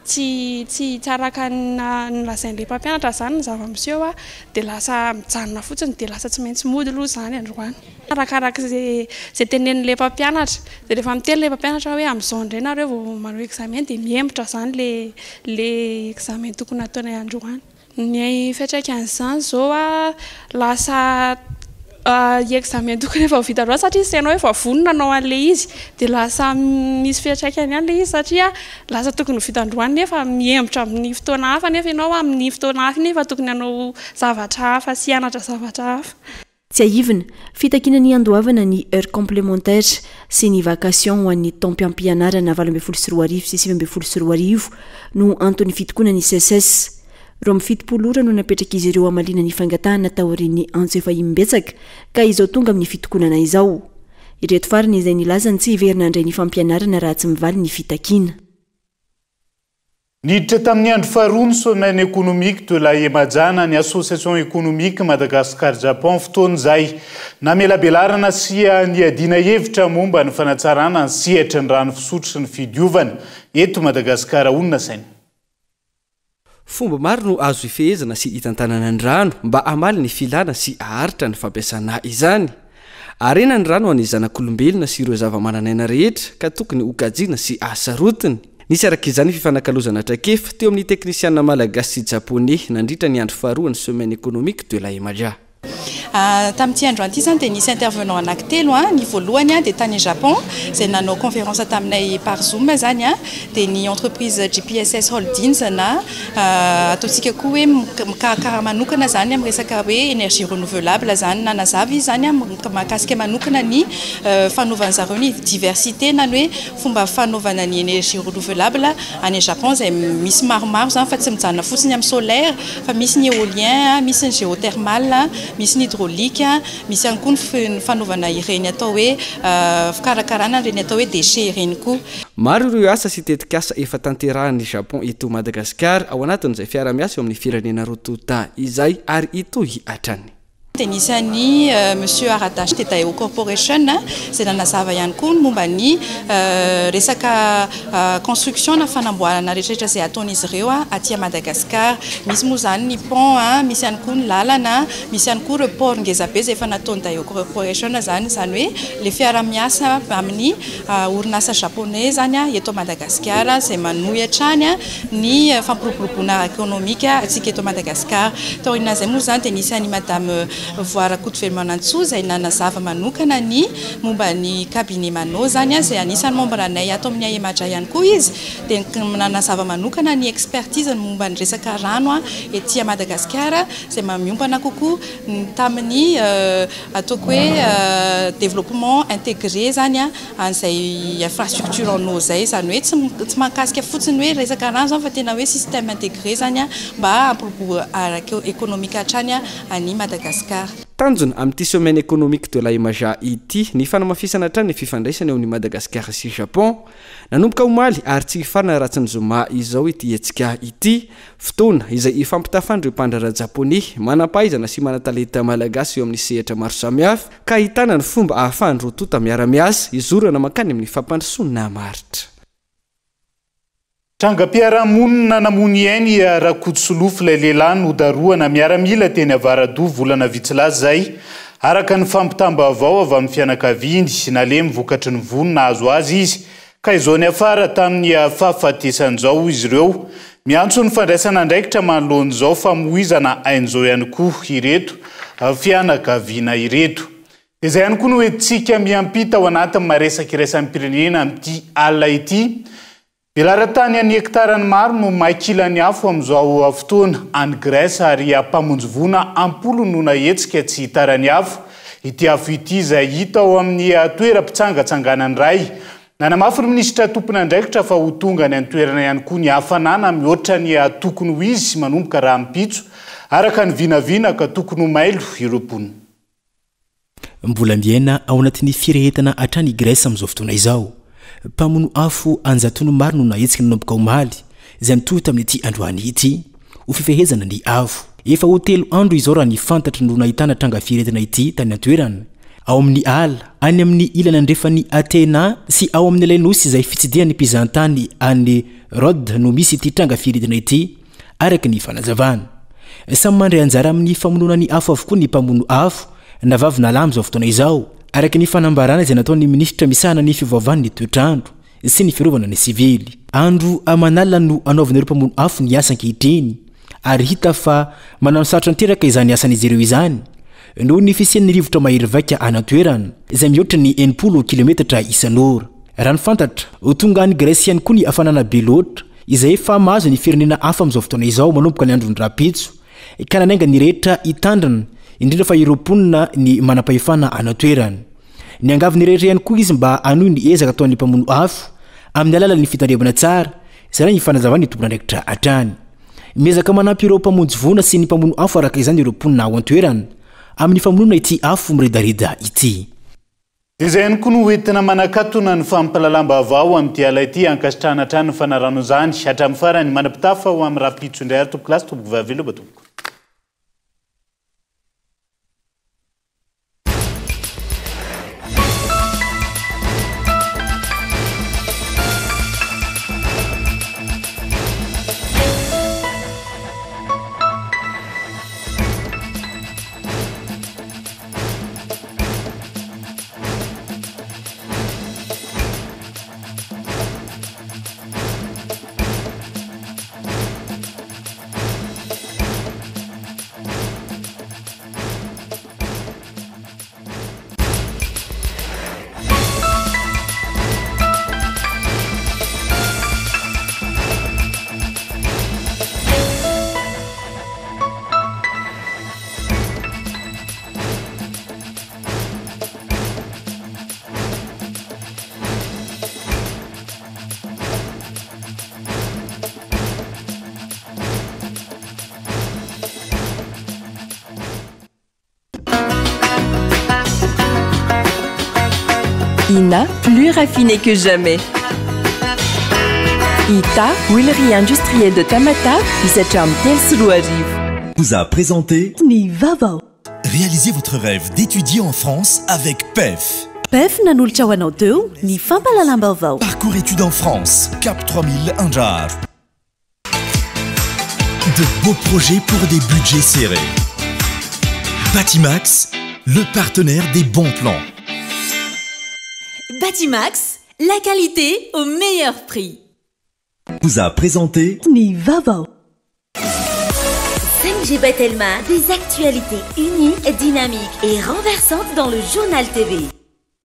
tsy tsy tsy araka ny nolazain'ilay mpampianatra izany ny zava-miseho an, dia lasa mijanona fotsiny dia lasa tsy maintsy mody aloha izany androany. Arakaraka izay izay tenenin'ilay mpampianatra. Dia rehefa miteny ilay mpampianatra hoe amin'izao indray nareo vao manao examen dia mihemotra izany ilay ilay examen tokony hataonay androany. Ny fiantraikan'izany izao a, lasa examen tokony efa ho vita androany satria sainao efa vonona hanao an'ilay izy, dia lasa misy fiantraikany ihany ilay izy satria lasa tokony ho vita androany nefa mihemotra amin'ny fotoana hafa nefa ianao amin'ny fotoana hafa iny efa tokony hanao zavatra hafa sy hianatra zavatra hafa. Tsiahivina, fitakiana ny handoavana ny heures complémentaires sy ny vacation ho an'ny taom-piampianarana 2018 sy 2019 no anton'ny fitokonan'ny Seces. 72 ora no napetrak'izy ireo hamaliana ny fangatahana taorian'ny antso efa imbetsaka ka izao tonga amin'ny fitokonana izao. Ireto farany izay nilaza ny tsy hiverina handray ny fampianarana raha tsy mivaly ny fitakiana. Niditra tamin'ny andro faharoa ny Semaine économique de la Emaja na ny Association économique Madagascar-Japon, fotoana izay namelabelarana sy niadiana hevitra momba ny fanatsarana ny sehatry ny rano fisotro sy ny fidiovana eto Madagasikara. Honina saina. Fomba maro no azo ifehezana sy itantanana ny rano mba hamaly ny filana sy haharitra ny fampiasana izany. Harena ny rano ho an'ny zanak'olombelona sy ireo zava-manan'aina rehetra ka tokony ho kajiana sy ahasarotiny. Nisy araka izany fifanakalozana traikefa teo amin'ny teknisiana malagasy sy japoney nandritra ny andro faharoan'ny Semaine économique de la Emaja. Tamin'ity androany ity izany dia nisy intervenant anankitelo, ny voalohany dia tany Japon izay nanao conférence taminay par zoom izany dia ny entreprise GPSS Holdings na Ataontsika koa hoe mikarakara manokana izany amin'ny resaka hoe énergie renouvelable izany. Nanazava izy izany mahakasika manokana ny fanaovan'ny zareo ny diversité na ny hoe fomba fanaovana ny énergie renouvelable any Japon izay misy maromaro izany fa tsy mijanona fotsiny amin'ny solaire fa misy ny éolien, misy ny géothermal. misy ny hydraulique, misy ihany koa ny fanaovana ireny atao hoe fikarakarana ireny atao hoe déchets ireny koa. Maro ireo asa sy tetikasa efa tanterahin'ny Japon eto Madagasikara ao anatin'izay fiara-miasa eo amin'ny firenena roa tonta izay ary hitohy hatrany. Dia nisy an'i Monsieur Aradash de Daewoo Corporation izay nanazava ihany koa ny momba ny resaka construction na fanamboarana rehetrarehetra izay ataon'izy ireo aty Madagascar. Misy moa izany ny pont, misy ihany koa ny lalana, misy ihany koa ireo port ngezabe izay efa nataon'ny Daewoo Corporation izany. Izany hoe ilay fiaraha-miasa amin'ny orinasa japonais izany eto Madagasikara izay manohy hatrany ny fampiroboroboana ara-ekonomika antsika eto Madagasikara. Taorian'izay moa izany dia nisy an'i Madame Voa Rakotovelomanantsoa izay nanazava manokana ny momba ny cabinet Mano izany izay anisan'ny membre anay ato amin'ny AEMADRA ihany koa izy dia nanazava manokana ny expertise ny momba ny resaka rano ety Madagasikara izay miompana kokoa tamin'ny ataoko hoe développement intégré izany an'izay infrastructure en eau izay, izany hoe tsy tsy mahakasika fotsiny hoe resaka rano izany fa tena hoe système intégré izany mba hampiroborobo ara-ekonomika hatrany an'i Madagasikara. Tanjona amin'ity Semaine économique de l'AEMAJA ity ny fanamafisana hatrany ny fifandraisana eo amin'i Madagasikara sy Japon. Nanomboka omaly ary tsy hifarana raha tsy ny zoma izao ity hetsika ity. Fotoana izay hifampitafan'ireo mpandraharaha japoney manam-pahaizana sy manan-talenta malagasy eo amin'ny sehatra maro samihafa ka ahitana ny fomba ahafahan'ny roa tonta miara-miasa hizorana mankany amin'ny fampandrosoana maharitra. Trangam-piarahamonina namono ainy i Rakotosolofo ilay lehilahy nodarohana miaramila teny Avaradoha volana vitsy lasa izay, araka ny fampitam-baovao avy amin'ny fianakaviany. Nalemy vokatry ny vono nahazo azy izy Ka izao niafara tamin'ny fahafatesany izao hoy izy ireo. Miantso ny fandraisana andraikitra manoloana izao famoizana aina izao ihany koa ireto fianakaviana ireto. Dia izay ihany koa no entintsika miampita ao anatin'ny maresaka iraisam-pirenena amin'ity alina ity. Velaran-tany an'ny hektarany maro no may kilan'ny afo amin'izao fotoana any Grèce ary mpamonjy voina am-polony no nahetsika tsy hitaran'ny afo. Ity afo ity izay hita ao amin'ny toeram-pitsangatsanganana iray. Nanamafy ny minisitra tompon'andraikitra fa ho tonga any an-toerana ihany koa ny hafanana mihoatra ny tokony ho izy manomboka rahampitso, araka ny vinavina ka tokony ho mailo ireo mponina. Mbola miaina ao anatin'ny firehetana hatrany i Grèce amin'izao fotoana izao. Mpamono afo an-jatony maro no nahetsika nanomboka omaly, izay nitohy tamin'ity androany ity, ho fifehezana ny afo. Efa ho telo andro izao raha ny fantatra no nahitana tranga firehetana ity tany an-toerana, ao amin'ny ala, any amin'ny ilany andrefan'i Atena sy ao amin'ilay nosy izay fitsidihan'ny mpizahantany any Rhodes no misy ity tranga firehetana ity, araka ny fanazavana. Samy mandray anjara amin'ny famonoana ny afo avokoa ny mpamono afo, na vavy na lahy amin'izao fotoana izao, araka ny fanambarana izay nataon'ny minisitra misahana ny fiovaovan'ny toetr'andro sy ny fiarovana ny sivily. Andro aman'alina no anaovan'ireo mpamono afo ny asa ankehitriny ary hita fa manano sarotra tanteraka izany asan'izy ireo izany noho ny fisian'ny rivotra mahery vaika any an-toerana izay mihoatra ny 60 kilometatra isan'ora. Raha ny fantatra, ho tonga any Grèce ihany koa ny hafanana be loatra izay efa mahazo ny firenena hafa amin'izao fotoana izao manomboka ny andron'ny rahampitso ka nanainga ny rehetra hitandrina, indrindra fa ireo mponina ny manam-pahefana any an-toerana. Niangavy ny rehetra ihany koa izy mba hanohy ny ezaka ataon'ny mpamono afo amin'ny alalan'ny fitandremana tsara, izay raha ny fanazavan'ny tompon'andraikitra hatrany. Miezaka manampy ireo mpamonjy voina sy ny mpamono afo araka izany ireo mponina ao an-toerana amin'ny famonoana ity afo miredareda ity. Dia izay ihany koa no hoentina manakatona ny fampahalalam-baovao amin'ity ala ity. Ankasitrahana hatrany ny fanarahana izany hatramin'ny farany. Manam-pitafa ho amin'ny rahampitso indray ary tompokolahy sy tompokovavy veloma tompoko. Ina, plus raffiné que jamais. Ita, huilerie industrielle de Tamatave, hisatra amin'ny 2003. Vous a présenté Ny vaovao. Réalisez votre rêve d'étudier en France avec PEF. PEF nanolotra ho anao teo ny fampahalalam-baovao. Parcours études en France, Cap 3000 Andraharo. De beaux projets pour des budgets serrés. Batimax, le partenaire des bons plans. Batimax, la qualité au meilleur prix. Vous a présenté Ny vaovao. 5G Batelma, des actualités uniques, dynamiques et renversantes dans le journal TV.